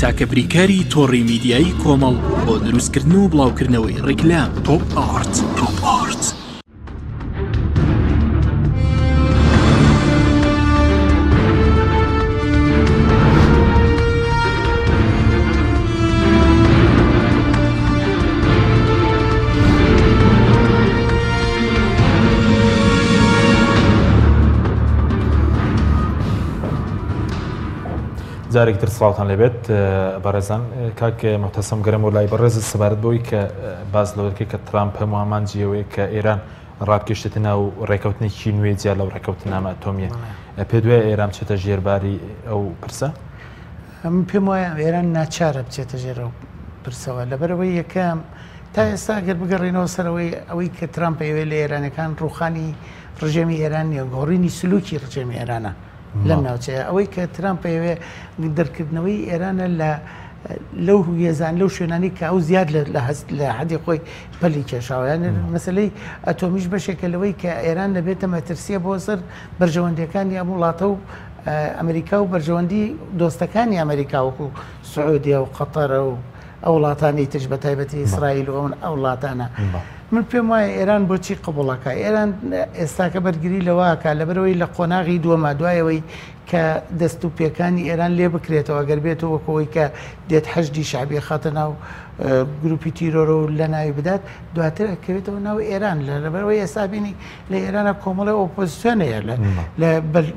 تاکە بریکاری تۆڕی میدیایی کۆمەڵ بۆ دروستکردن و بڵاوکردنەوەی ڕیکلام. تۆپ ئارت. تۆپ ئارت. جارێکی تر سڵاوتان لێبێت بەڕێزان کاک موعتەسەم گەرم و لای بەڕێزت سەبارەت بەوەی کە باس لەوە دەکەی کە ترامپ هەموو ئامانجی ئەوەیە کە ئێران ڕابکێشێتە ناو ڕێکەوتنێکی نوێ جیا لەو ڕێکەوتنامە ئەتۆمیە پێ دوای ئێران بچێتە ژێرباری ئەو پرسە؟ من پێم وایە ئێران ناچارە بچێتە ژێر ئەو پرسەوە، لەبەرئەوەی یەکەم تا ئێستا گەر بگەڕێینەوە سەر ئەوەی ئەوەی کە ترامپ ئەیەوێت لە ئێرانەکان ڕووخانی ڕژێمی ئێران نییە، گۆڕینی سلوکی ڕژێمی ئێرانە لەم ناوچەیە. ئەوەی کە ترامپ ئەیەوێت دەرکردنەوەی ئێرانە لە لەو هێزان لەو شوێنانی کە ئەو زیاد لە هەست لە حەدی خۆی پەلی کێشاوە. یان مەسەلەی ئەتۆمیش بەشێکە لەوەی کە ئێران دەبێتە مەترسیە بۆ سەر بەرژەوەندیەکانی ئەم وڵاتە و ئەمریکا و بەرژەوەندی دۆستەکانی ئەمریکا وەکو سعودیە و قەتەرە و ئەو وڵاتانی ترش بە تایبەتی ئیسرائیل و ئەو وڵاتانە. من پێم وایە ئێران بۆچی قبوڵەکە ئێران ئێستاکە بەرگری لەوەکە لەبەرەوەی لە قۆناغی دووەما دوایەوەی کە دەست و پێکانی ئێران لێ بکرێتەوە گەر بێتەوە وەکەوەی کە دێت حەشدی شەعبی خاتە ناو گروپی تیرۆرە و لە ناوی بدات دواتر ئەکەوێتەوە ناو ئێران لە لەبەرەوەی ئێستا بینی لە ئێرانە کۆمەڵی ئۆپۆزیسیۆن هەیە لە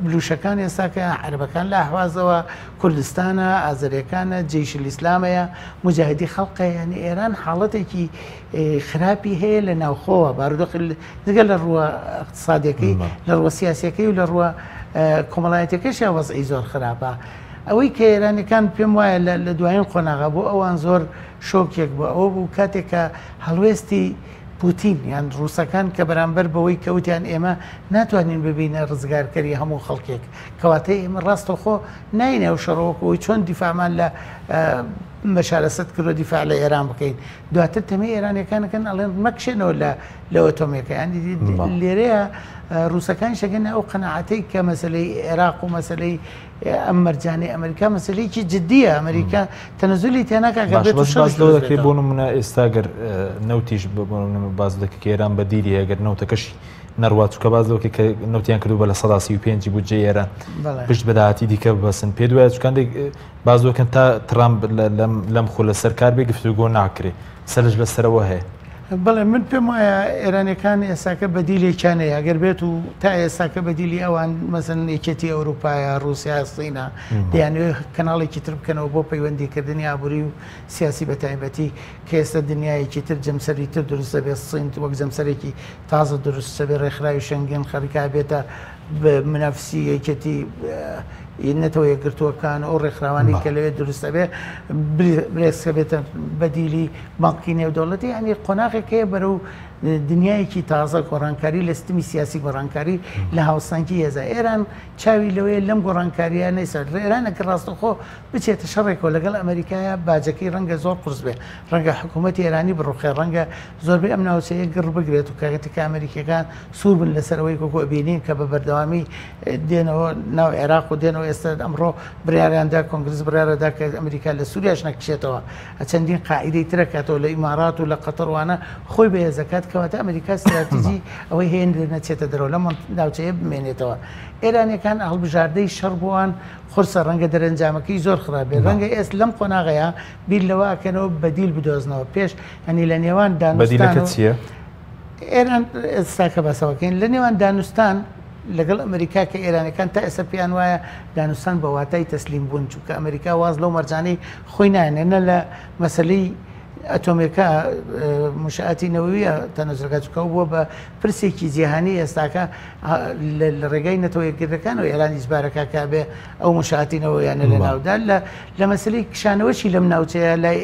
بلوشەکان ئێستاکە عەرەبەکان لە ئەهوازەوە کوردستانە ئازەرەکانە جەیش ئیسلامەیە مجاهدی خەڵقە یعنی ئێران حاڵەتێکی خراپی هەیە لە ناوخۆوە بارودۆخ جگە لە ڕووە اقتصادیەکەی لە ڕووە سیاسەکەی و لە ڕووە کۆمەڵایەتەکەشیا وەزعی زۆر خراپە ئەوەی کە ئێرانەکان پێم وایە لە دوایین قۆناغا بۆ ئەوان زۆر شۆکێک بوو ئەوە بوو کاتێک کە هەڵوێستی پوتین یان ڕووسەکان کە بەرامبەر بەوەی کە وتیان ئێمە ناتوانین ببینە ڕزگارکەری هەموو خەڵکێک کەواتە ئێمە ڕاستەوخۆ ناینە ئەو شەڕە وەکو ئەوەی چۆن دیفاعمان لە بەشار ئەسەد کردو دیفاع لە ئێران بکەین دواتر تەمەی ئێرانیەکانەکەن ئەڵێن مەکشێنەوە لە لە ئۆتۆمێکە یان لێرەیە ڕووسەکان شەگەنە ئەو قەناعەتەی کە مەسلەی عێراق و مەسلەی ئەم مەرجانەی ئەمریکا مەسلەیەکی جدیە ئەمریکا تەنەزولی تێناکا گەر بێت و باش باس لەوە دەکرێت بۆ نمونە ئێستا گەر نەوتیش بۆ نمونە باس دەکرێت کە ئێران بەدیلی هەیە گەر نەوتەکەشی نەڕوات چونکە باس لەوە کە نەوتیان کردو بە 35% بودجەی ئێران پشت بە داهاتی دیکە ببەستن پێ دوایە چکاندێک باس دەکەن تا ترامپ لەم خولە سەر کار بێ گفتوگۆ ناکرێ سەرنج لەسەرەوە هەیە. بەڵێ من پێم وایە ئێرانیەکان ئێستاکە بەدیلێکیان هەیە ئەگەر بێت و تا ئێستاکە بەدیلی ئەوان مەسەن یەکێتی ئەوروپایە ڕووسیا سینە دەیانەوێت کەناڵێکی تر بکەنەوە بۆ پەیوەندیکردنی ئابووری و سیاسی بە تایبەتی کە ئێستا دنیایەکی تر جەمسەری تر دروست دەبێت سین وەک جەمسەرێکی تازە دروست دەبێت ڕێکخراوی شەنگن خەریکا بێتە منافسی یەکێتی نەتەوە یەکگرتووەکان ئەو ڕێکخراوانی کە لەوێ دروست دەبێت برێکس بێتە بەدیلی بانقی نێودەوڵەتی یانی قۆناغێک هەیە بەرەو دنیایەکی تازە گۆڕانکاری لە ستمی سیاسی گۆڕانکاری لە هاوسەنگی هێزە ئێران چاوی لەوەیە لەم گۆڕانکاریە نەیسەر ئێرانە کە ڕاستەخۆ بچێتە شەڕێکەوە لەگەڵ ئەمریکایە باجەکەی ڕەنگە زۆر قورس بێ ڕەنگە حکوومەتی ئێرانی بڕوخێ ڕەنگە زۆربەی ئەم ناوچەیە گڕ بگرێت و کاتێک کە ئەمریکیەکان سوور بن لەسەر ئەوەی وەکو ئەبینین کە بە بەردەوامی دێنەوە ناو عێراق و دێنەوە ئێستا ئەمڕۆ بڕیاریاندا کۆنگرس بڕیارەدا کە ئەمریکا لە سووریاش نەکشێتەوە چەندین قاعیدەی ترە کاتەوە لە ئیمارات و لە قەتەر وانە خۆی بەهێزەکات کەواتە ئەمریکا ستراتیجی ئەوەی هەیە نەچێتە دەرەوە لەم ناوچەیە بمێنێتەوە ئێرانیەکان هەڵبژاردەی شەڕ بۆوان قورسە ڕەنگە دەرەنجامەکەی زۆر خراپ بێت ڕەنگە ئێست لەم قۆناغەیە بیر لەوە ئەکەنەوە بەدیل بدۆزنەوە پێش ئەنی لە نێوان دانوستان چییە؟ ئێران ئێستاکە باسەوەکەین لە نێوان دانوستان لەگەڵ ئەمریکا کە ئێرانەکان تا ئێستا پێیان وایە دانوستان بە واتای تەسلیم بوون چونکە ئەمریکا واز لەو مەرجانەی خۆی نایەنێ نە لە مەسەلەی ئەتۆمێکە مشاتی نەوەویە تەنەزلەکە چونکە بووە بە پرسێکی جیهانی ئێستاکە لە ڕێگای نەتەوە یەکگرتووەکانەوە ئێران ئیجبارەکە کە بێ ئەو مشاتی نەوەیانە لە ناودا لە مەسەلەی کشانەوەشی لەم ناوچەیە لای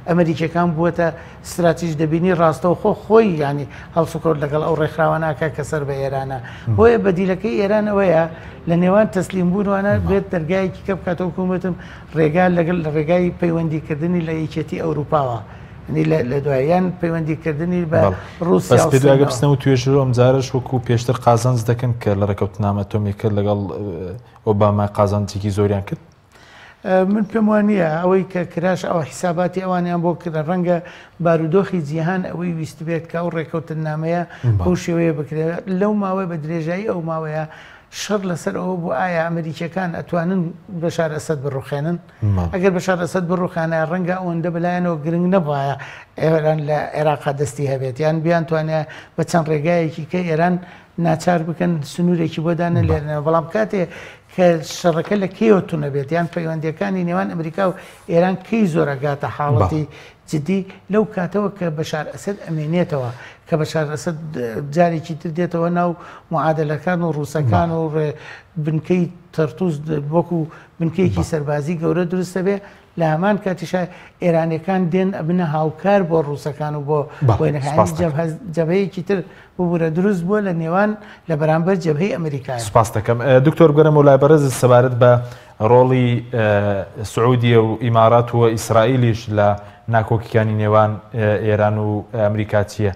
ئەمریکیەکان بووەتە ستراتیژ دەبینی ڕاستەوخۆ خۆی یانی هەڵسوکەوت لەگەڵ ئەو ڕێکخراوە ناکات کە سەر بە ئێرانە بۆیە بەدیلەکەی ئێران ئەوەیە لە نێوان تەسلیم بوونوانە بێت دەرگایەکی کە بکاتەوە وەکو وتم ڕێگا لەگەڵ لە ڕێگای پەیوەندیکردنی لە یەکێتی ئەوروپاوە لە دوایان پەیوەندیکردنی بە ڕووسیا پێ دوای بچنەوە توێژەوە ئەمجارەش وەکو پێشتر قازانج دەکەن کە لە ڕێکەوتنامە ئەتۆمیەکە لەگەڵ ئۆباما قازانجێکی زۆریان کرد من پێم وا نییە ئەوەی کە کراش ئەوە حیساباتی ئەوانیان بۆ کرا ڕەنگە بارودۆخی جیهان ئەوەی ویستبێت کە ئەو ڕێکەوتننامەیە بەو شێوەیە بکرێت لەو ماوەیە بە درێژایی ئەو ماوەیە شەڕ لەسەر ئەوە بوو ئایا ئەمریکیەکان ئەتوانن بەشار ئەسەد بڕوخێنن ئەگەر بەشار ئەسەد بڕوخانە ڕەنگە ئەوەندە بەلایەنەوە گرنگ نەبایە ئێران لە عێراقا دەستی هەبێت یان بیانتوانێ بە چەند ڕێگایەکی کە ئێران ناچار بکەن سنوورێکی بۆ دانە لێرنەوە بەڵام کاتێ کە شەڕەکە لە کەیەوە تونە بێت یان پەیوەندیەکانی نێوان ئەمریکا و ئێران کەی زۆر ئەگاتە حاڵەتی. جدی لەو کاتەوە کە بەشار ئەسەد ئەمێنێتەوە کە بەشار ئەسەد جارێکی تر دێتەوە ناو معادلەکان و ڕووسەکان و بنکەی تەرتوس وەکو بنکەیەکی سەربازی گەورە دروست دەبێ لە هەمان کاتیشا ئێرانیەکان دێن ئەبنە هاوکار بۆ ڕووسەکان و بۆ وێنەکانی جەبهەیەکی تر ببورە دروست بووە لە نێوان لە بەرامبەر جەبهەی ئەمریکایە. سوپاست دەکەم دکتۆر بگەرەمەوە لای بەڕێزت سەبارەت بە ڕۆڵی سعودیە و ئیمارات و ئیسرائیلیش لە ناکۆکیکانی نێوان ئێران و ئەمریکا چییە؟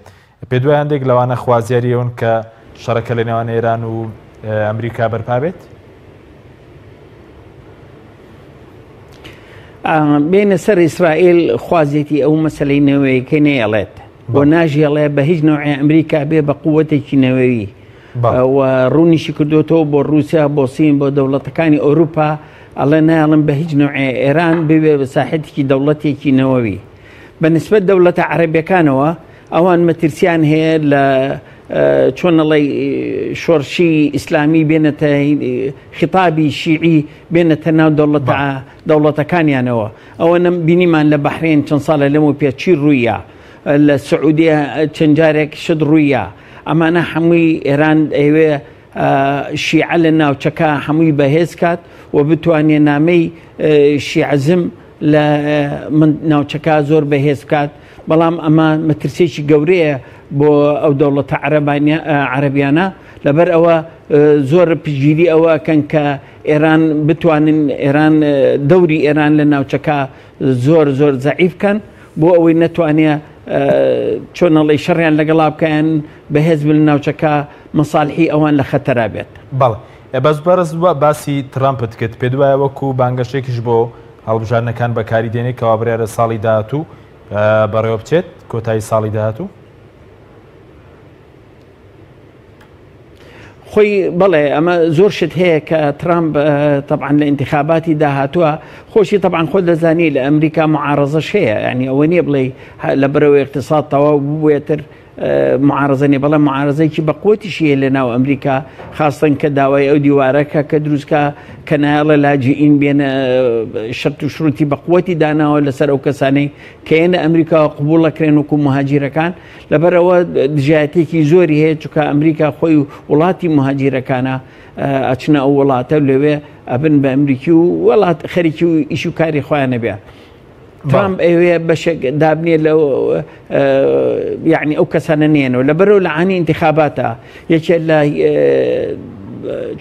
پێت وایە هەندێک لەوانە خوازیاری ئەوەن کە شەڕەکە لە نێوان ئێران و ئەمریکا بەرپا بێت؟ بێنە سەر ئیسرائیل خوازێتی ئەو مەسلەی نەوەیەکەی نەیەڵێت بۆ ناژێڵێ بە هیچ نوعێ ئەمریکا بێ بە قووەتێکی نەوەوی و ڕوونیشی کردوێتەوە بۆ رووسیا بۆ سین بۆ دەوڵەتەکانی ئەوروپا ئەڵێ نایڵم بە هیچ نوعێ ئێران ببێ بە ساحەتێکی دەوڵەتێکی نەوەوی بە نسبەت دەوڵەتە عەرەبیەکانەوە ئەوان مەترسیان هەیە لە چۆن ئەڵێی شۆڕشی ئیسلامی بێنێتە خیتابی شیعی بێنێتە ناو دەوڵەتە دەوڵەتەکانیانەوە ئەوە نەم بینیمان لە بەحرێن چەند ساڵە لەمەو پێ چی ڕوویە لە سعودیە چەند جارێک شت ڕوویە ئەمانە هەمووی ئێران ئەیوێ شیعە لە ناوچەکە هەمووی بەهێز کات و بتوانێ نامەی شیعزم لە ناوچەکە زۆر بەهێز بکات بەڵام ئەمە مەترسیەکی گەورەیە بۆ ئەو دەوڵەتە عەرەبیانە لەبەر ئەوە زۆر پشتگیری ئەوە ئەکەن کە ئێران بتوانن ئێران دەوری ئێران لە ناوچەکە زۆر زۆر زەعیف بکەن بۆ ئەوەی نەتوانێ چۆنەڵی شەڕیان لەگەڵا بکەن بەهێز بن ناوچەکە مەساڵحی ئەوان لە خەتەرا بێت. بەڵێ بەس بەڕێز باسی ترەمپت کرد پێت وایە وەکو بانگەشەیەکیش بۆ هەڵبژاردنەکان بەکاری دێنێت کەوا بڕیارە ساڵی داهاتوو بەڕێوە بچێت کۆتایی ساڵی داهاتوو؟ خۆی بەڵێ ئەمە زۆر شت هەیە کە ترامپ تەبعەن لە ئینتخاباتی داهاتووە خۆشی تەبعەن خۆت دەزانی لە ئەمریکا معارەزەش هەیە یعنی ئەوە نییە بڵێ لە بەرەوە اقتصاد تەواو بووێتر معارەزە نیە بەڵام معارەزەیەکی بەقوەتیشی هەیە لە ناو ئەمریکا خاستەن کە داوای ئەو دیوارەکە کە دروستکە کە نایەڵە لاجئین بێنە شەرت و شروتی بەقوەتی داناوە لەسەر ئەو کەسانەی کە یەنە ئەمریکا قبوڵەکرێن وەکو مهاجیرەکان لەبەرئەوە دژایەتێکی زۆری هەیە چونکە ئەمریکا خۆی وڵاتی مهاجیرەکانە ئەچنە ئەو وڵاتە لەوێ ئەبن بە ئەمریکی و وڵات خەریکی و ئیش و کاری خۆیان نەبێ. ترامپ ئەوێ بەشێک دابنێ لە یعنی ئەو کەسانە نێنەوە لەبەرەوە لە عانی انتخاباتە یەکێ لە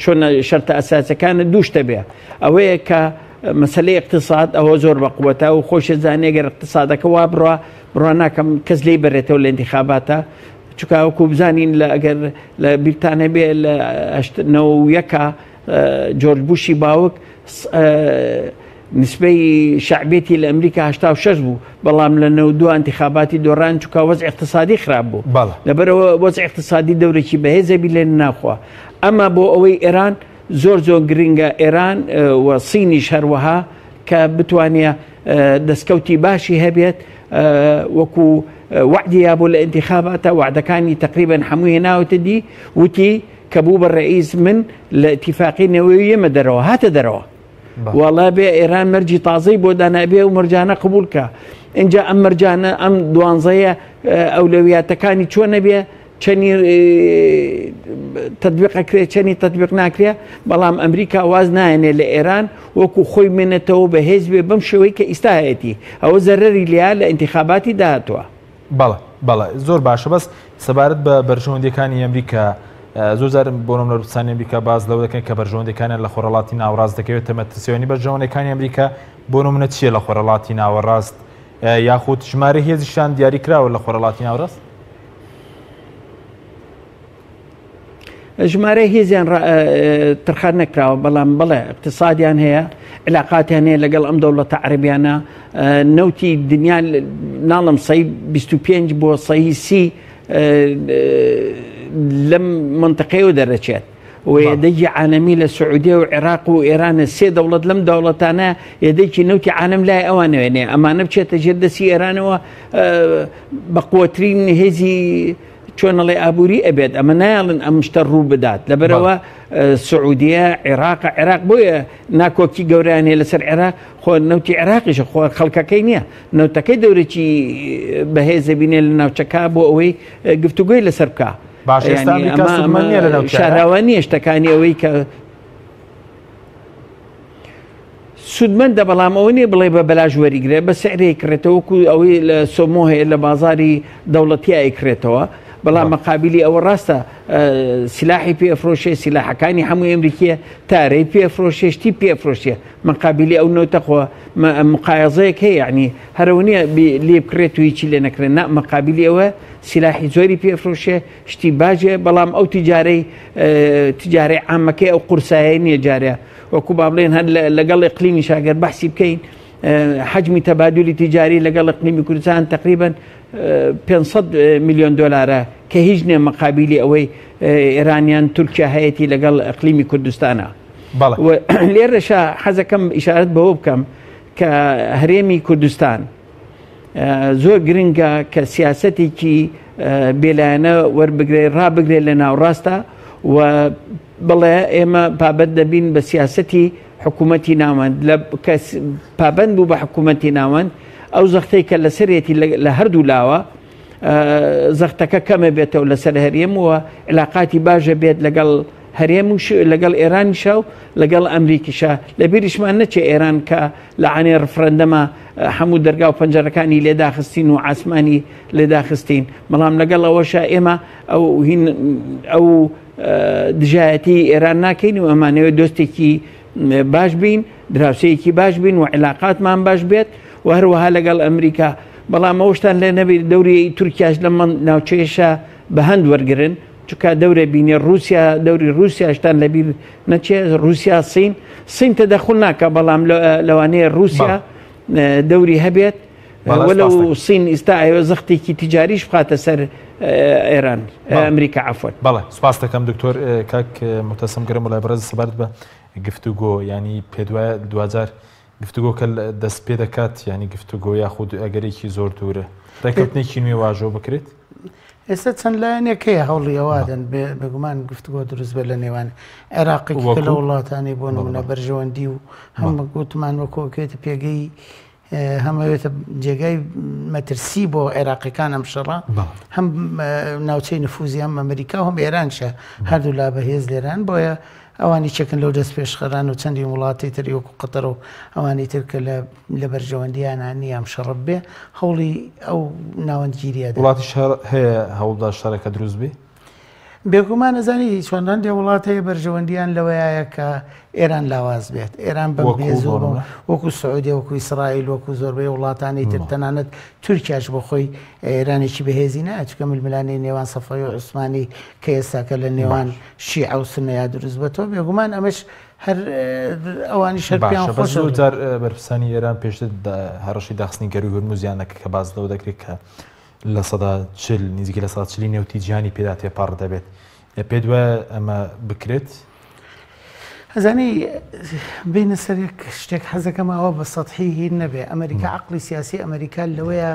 چۆن شەرتە ئەساسەکانە دووشتە بێ ئەوەیە کە مەسلەی اقتصاد ئەوە زۆر بە قوتە و خۆشە زانێ گەر اقتصادەکە وا بڕە بڕوا ناکەم کەس لی بەرێتەوە لە انتخاباتە چکا وەکو بزانین لە ئەگەر لە بیرتانە بێ لە یەکە جۆرج بوشی باوک نسبەی شەعبیەتی لە ئەمریکا 86 بوو بەڵام لە 92 ئەنتخاباتی دۆڕان چکا وەز اقتصادی خراپ بوو لەبەرەوە وەز اقتصادی دەورێکی بەهێزە بی لێ ناخوا ئەمە بۆ ئەوەی ئێران زۆر زۆر گرنگە ئێران و سینیش هەروەها کە بتوانێ دەستکەوتی باشی هەبێت وەکو وعدی یابوو لە انتخاباتە وعدەکانی تقریبا هەمووی هێناوتە دی وتی کە بوو بە ڕئیس من لە ئیتیفاقی نەوەوی یەمە دەرەوە هاتە دەرەوە وەڵا بێ ئێران مەرجی تازەی بۆ دانابێ و مەرجانە قبول کە اینجا ئەم مەرجانە ئەم دوانزەیە ئەولەویاتەکانی چۆنە بێ چەنی تدبیق ئەکرێ چەنی تدبیق ناکرێ بەڵام ئەمریکا واز نایەنێ لە ئێران وەکو خۆی مێنێتەوە بەهێز بێ بەم شێوەی کە ئیستا هەیەتی ئەوە زەرەری لیا لە ئینتخاباتی داهاتوە. بەڵێ بەڵێ زۆر باشە بەس سەبارەت بە بەرژەوەندیەکانی ئەمریکا زۆر جار بۆ نمونە بەرپرسانی ئەمریکا باس لەوە دەکەن کە بەرژەوەندیەکانیان لە خۆرهەڵاتی ناوەڕاست دەکەوێتە مەترسیەوە بەرژەوەندیەکانی ئەمریکا بۆ نمونە چییە لە خۆرهەڵاتی ناوەڕاست یاخود ژمارە هێزیشان دیاری کراوە لە خۆرهەڵاتی ناوەڕاست؟ ژمارەی هێزیان ترخان نەکراوە بەڵام بەڵێ اقتصادیان هەیە علاقاتیان هەیە لەگەڵ ئەم دەوڵەتە عەربیانە نەوتی دنیا ناڵم سەی 25 بۆ سەی سی لەم منطقەیەوە دەرەچێت و یەدەگی عالەمی لە سعودیە و عێراق و ئێرانە سێ دەوڵەت لەم دەوڵەتانە یەدەکی نەوتی عالم لای ئەوانەوێنێ ئەمانە بچێتە ژێر دەستی ئێرانەوە بە قوترین هێزی چۆنەڵێ ئابووری ئەبێت ئەمە نایڵن ئەم شتە ڕوو بدات لەبەرەوە سعودیە عێراق عێراق بۆیە ناکۆکی گەوریان هەیە لەسەر عێراق خۆ نەوتی عێراقیشە خۆ خەڵکەکەی نییە نەوتەکەی دەورێکی بەهێزە بینێ لە ناوچەکە بۆ ئەوەی گفتوگۆی لەسەر بکە باش ئێستا ئەمریکا سوودمەند نییە لە نەوتی عێراق؟ شاراوە نییە شتەکانی ئەوەی کە سوودمەندە بەڵام ئەوە نییە بڵێ بە بەلاش وەریگرێ بە سعرێ کڕێتەوە وەکو ئەوەی لە سۆمۆ هەیە لە بازاری دەوڵەتیا ئەیکڕێتەوە بەڵام مەقابلی ئەوە ڕاستە سلاحی پێفرۆشێ سلاحەکانی هەموو ئەمریکیە تارەی پێفرۆشێ شتی پێفرۆشێ مەقابلی ئەو نەوتە خۆ مقایەزەیەک هەیە یعنی هەرەوە نییە لێ بکرێت و هیچی لێ نەکرێت نا مەقابلی ئەوە سلاحی زۆری پێفرۆشێ شتی باجێ بەڵام ئەو تیجارەی تجارەی عامەکەی ئەو قورسایە نییە جارێ وەکو با بڵێن هەر لەگەڵ اقلیمی شاگەر بەحسی بکەین حجمی تەبادلی تیجاری لەگەڵ اقلیمی کوردستان تقریبا 500 میلیۆن دلارە کە هیچ نییە مقابلی ئەوەی ئێرانیان تورکیا هەیەی لەگەڵ اقلیمی کوردستانە لێرەشا حەزەکەم ئیشارەت بەوە بکەم کە هەرێمی کوردستان زۆر گرنگە کە سیاسەتێکی بێلایەنە وەربگرێ ڕابگرێت لە ناوڕاستە و بڵێ ئێمە پابەند دەبین بە سیاسەتی حکوومەتی ناوەند لە کەس پابند بوو بە حکوومەتی ناوەند ئەو زەختەی کە لەسەرێتی لە هەردوو لاوە زەختەکە کەمە بێتەوە لەسەر هەرێم و علااقاتی باشە بێت لەگەڵ هەرێم و لەگەڵ ئێرانیشا و لەگەڵ ئەمریکیشا لە بیریشمان نەچێ ئێران کە لە عانێ ڕفرەندەما هەموو دەرگا و پەنجەرەکانی لێداخستین و عاسمانی لێداخستین بەڵام لەگەڵ ئەوەشا ئێمە ئەو هین ئەو دژایەتی ئێران ناکەین و ئەمانەوێت دۆستێکی باش بین دراوسەیەکی باش بین و علاقاتمان باش بێت و هەروەها لەگەڵ ئەمریکا بەڵام ئەوشتان لێ نەبێت دەوری تورکیاش لە ناوچەیەشە بە هەند وەرگن چونکە دەورە بینێ ڕووسیا دەوری ڕووسیاشتان لەبیر نەچێ ڕووسیا سین سین تەدەخول ناکە بەڵام لەوانەیە ڕووسیا دەوری هەبێت وەلو سین ئیستا ئەوە زەختێکی تیجاریش بخاتە سەر ئێران ئەمریکا عفوەن بەڵێ سپاس دەکەم دکتۆر کاک متەسم گەرم وڵای بەڕێز سەبارەت بە گفتوگۆ ینی پێدوایە دواجار گفتوگۆکە دەست پێ دەکات ینی گفتوگۆ یاخود ئەگەرێکی زۆر دوورە ڕێککەوتنێکی نوێ واژۆ بکرێت ئێستا چەند لایەنێک هەیە هەوڵی ئەوادەن بێگومان گفتوگۆ دروست بێت لە نێوان عێراقێک کە لە وڵاتانی بۆ نمونە بەرژەوەندی و هەم گوتمان وەکۆکێتە پێگەی هەمەوێتە جێگای مەترسی بۆ عێراقیەکان ئەم شەڕە هەم ناوچەی نفوزی هەم ئەمریکا و هەم ئێرانشە هەردوو لا بەهێز لێران بۆیە ئەوانی چەکن لەو دەست پێشخەران و چەندین وڵاتی تری وەکو قەتەر و ئەوانی تر کە لە بەرژەوەندیانە نییە ئەم شەڕە بێ هەوڵی ئەو ناوەندگیریە دەن. وڵاتیش هەیە هەوڵدا شەڕەکە دروست بێ؟ بێگومان ئەزانی چۆن هەندێ وڵات هەیە بەرژەوەندیان لەوەیە کە ئێران لاواز بێت ئێران بەم بێز و وەکو سعودیە وەکو ئیسرائیل وەکو زۆربەی وڵاتانی تر تەنانەت تورکیاش بۆ خۆی ئێرانێکی بەهێزی نایە چونکە ململانێی نێوان سەفەوی و عوسمانی کە ئێستاکە لە نێوان شیعە و سوننەیا دروست بەتەوە بێگومان ئەمەش هەر ئەوانیش هەر پێیان باشە بەس خۆشە زۆر جار بەرپرسانی ئێران پێشتر هەڕەشەی داخستنی گەرووی هورمزیان دەکرد کە باس لەوە دەکرێت کە 40% نزیکەی 40% نەوتی جیهانی پێدا تێپەڕ دەبێت پێت وایە ئەمە بکرێت؟ ئەزانی بینە سەر یەک شتێک حەزەکەم ئەوە بە سەتحی هین نەبێ ئەمریکا عقلی سیاسی ئەمریکا لەوەیە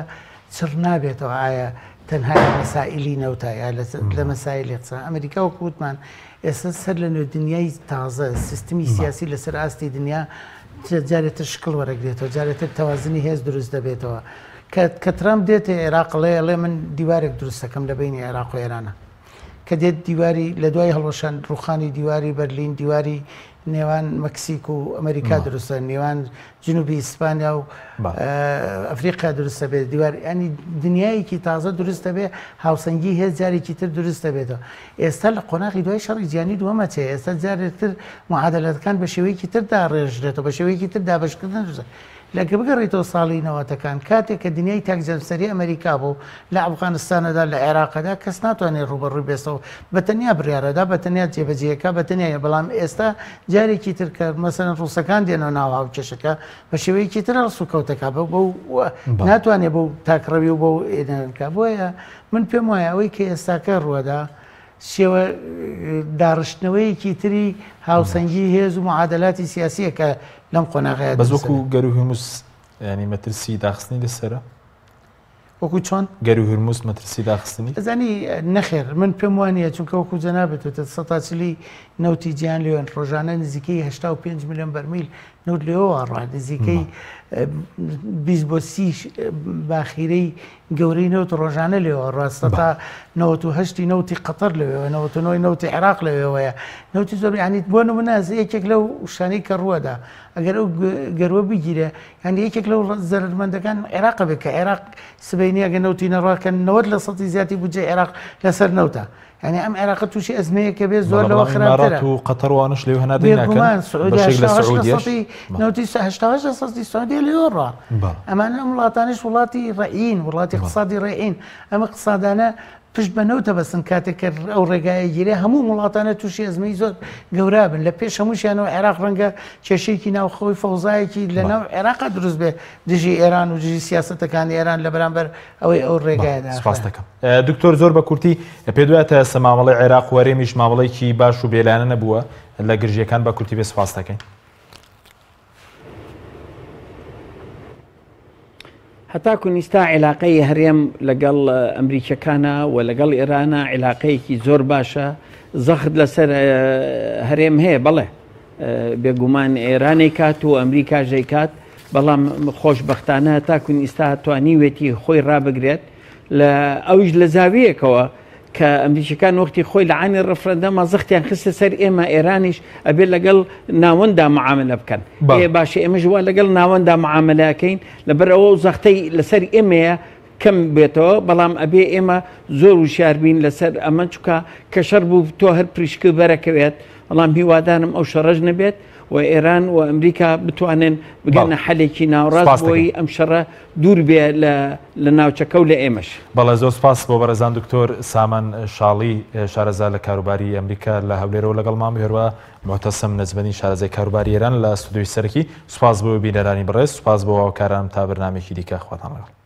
چڕ نابێتەوە ئایا تەنها لە مەسائلی نەوتە یا لە مەسائلی قسە ئەمریکا وەکو وتمان ئێستا سەر لە نوێ دنیای تازە سیستمی سیاسی لەسەر ئاستی دنیا جارێتر شکڵ وەرەگرێتەوە جارێتر تەوازنی هێز دروست دەبێتەوە کە کە ترامپ دێتە عێراق ڵێ ئەڵێ من دیوارێک دروست دەکەم لە بینی عێراق و ئێرانە کە دێت دیواری لە دوای هەڵوەشان ڕوخانی دیواری بەرلین دیواری نێوان مەکسیک و ئەمریکا دروستە نێوان جنوبی ئیسپانیا و ئەفریقیا دروستە بێت دیوار ینی دنیایەکی تازە دروست دەبێت هاوسەنگی هێز جارێکی تر دروست دەبێتەوە ئێستا لە قۆناغی دوای شەڕی جیهانی دووەمە چێ ئێستا جارێتر معادلەتەکان بە شێوەیەکی تر داڕێژرێتەوە بە شێوەیەکی تر دابەشکردن دروستە لە گە بگەڕێیتەوە ساڵی نەوەتەکان کاتێک کە دنیای تاک جەمسەری ئەمەریکا بوو لە ئەفغانستانەدا لە عێراقەدا کەس ناتوانێت ڕووبەڕووی بێتەوە بە تەنیا بڕیارەدا بە تەنیا جێبەجێیەکە بە تەنیا بەڵام ئێستا جارێکی تر کە مەسەلەن ڕووسەکان دێنەوە ناو هاوکێشەکە بە شێوەیەکی تر هەڵسوکەوتەکە بە بەو ناتوانێت بەو تاکڕەوی و بەو ئێنەکە بۆیە من پێم وایە ئەوەی کە ئێستاکە ڕووەدا شێوە داڕشتنەوەیەکی تری هاوسەنگی هێز و معادلاتی سیاسیە کە لەم قۆناغەیە بەس وەکو گەروو هورمز ینی مەترسی داخستنی لەسەرە؟ وەکو چۆن؟ گەروی هورمز مەترسی داخستنی؟ ئەزانی نەخێر من پێم وانیە چونکە وەکو جەنابت وتت 140 نەوتی جیهان لێوەن ڕۆژانە نزیکەی 85 ملیۆن بەرمیل نەوت لێوە ڕا نزیکەی 20 بۆ 30 باخیرەی گەورەی نەوت ڕۆژانە لێوە ڕا 98% نەوتی قەتەر لەوێوە 99 نەوتی عێراق لەوێوەیە نەوتی زۆر یانی بۆ نمونە یەکێک لەو شتانەی کە ڕووەدا ئەگەر ئەو گەروە بگیرێ یانی یەکێک لەو زەرەرمەندەکان عێراقە بێت کە عێراق سبەینی ئەگەر نەوتی نەڕا کە 90 لە سەدی زیاتی بودجەی عێراق لەسەر نەوتە یانی ئەم عێراقە تووشی ئەزمەیەکە بێت زۆر لەوە بەڵام خراپترە ئیمارات و قەتەر وانەش لەوێ هەناردەی ناکەن بێگومان سعودیا بەشێک لە 88 لە سعودیەش سەدی بەڵێ. نەوتی 88 لە سەدی سعودیە لەوێ ڕا بەڵێ. ئەمانە ئەم وڵاتانەش وڵاتی ڕەئین وڵاتی بەڵێ. اقتصادی ڕەئین ئەم اقتصادانە پشت بە نەوت دەبەستن کاتێک کە ئەو ڕێگایە گیرێ هەموو وڵاتانە تووشی ئەزمەی زۆر گەورە بن لە پێش هەمووشیانەوە عێراق ڕەنگە کێشەیەکی ناوخۆی فەوزایەکی لە ناو عێراقا دروست بێ دژی ئێران و دژی سیاسەتەکانی ئێران لە بەرامبەر ئەوەی ئەو ڕێگایە داخرا. سپاست دەکەم دکتۆر زۆر بە کورتی پێت وایە تا ئێستا مامەڵەی عێراق و هەرێمیش مامەڵەیەکی باش و بێلایەنە نەبووە لە گرژییەکان بە کورتی بێ سپاست دەکەین. هەتاکو نیستا عیلاقەی هەرێم لەگەڵ ئەمریکیەکانا و لەگەڵ ئێرانە عیلاقەیەکی زۆر باشە زەخت لەسەر هەرێم هەیە بەڵێ بێگومان ئێرانی کات و ئەمریکا ژەیکات بەڵام خۆشببختانە تاکو ئیستا توانیوێتی خۆی ڕابگرێت لە ئەویش لە زاویەکەوە کە ئەمریکیەکان وەختی خۆی لە عانی ڕفرەندەما زەختیان خستە سەر ئێمە ئێرانیش ئەبێت لەگەڵ ناوەندا معاملە بکەن ئێ باشە ئێمەش وا لەگەڵ ناوەندا معاملەکەین لەبەر ئەوە و زەختەی لەسەر ئێمەیە کەم بێتەوە بەڵام ئەبێ ئێمە زۆر وشیار بین لەسەر ئەمە چکە کە شەڕ بوو تۆ هەر پریشک بەرەکەوێت بەڵام هیوادارم ئەو شەڕەش نەبێت و ئێران و ئەمریکا بتوانن بگەنە حەلێکی ناوڕاست بۆی ئەم شەڕە دوور بێ لە لە ناوچەکە و لە ئێمەش. بەڵێ زۆر سپاس بۆ بەڕێزان دکتۆر سامان شاڵی شارەزا لە کاروباری ئەمریکا لە هەولێرەوە لەگەڵمان بوو هەروەها موعتەسەم نەجمەدین شارەزای کاروباری ئێران لە ستودیۆی سەرەکی سوپاس بۆ بینەرانی بەڕێز سوپاس بۆ هاوکارانم تا بەرنامەیەکی دیکە خواتان لەگەڵ.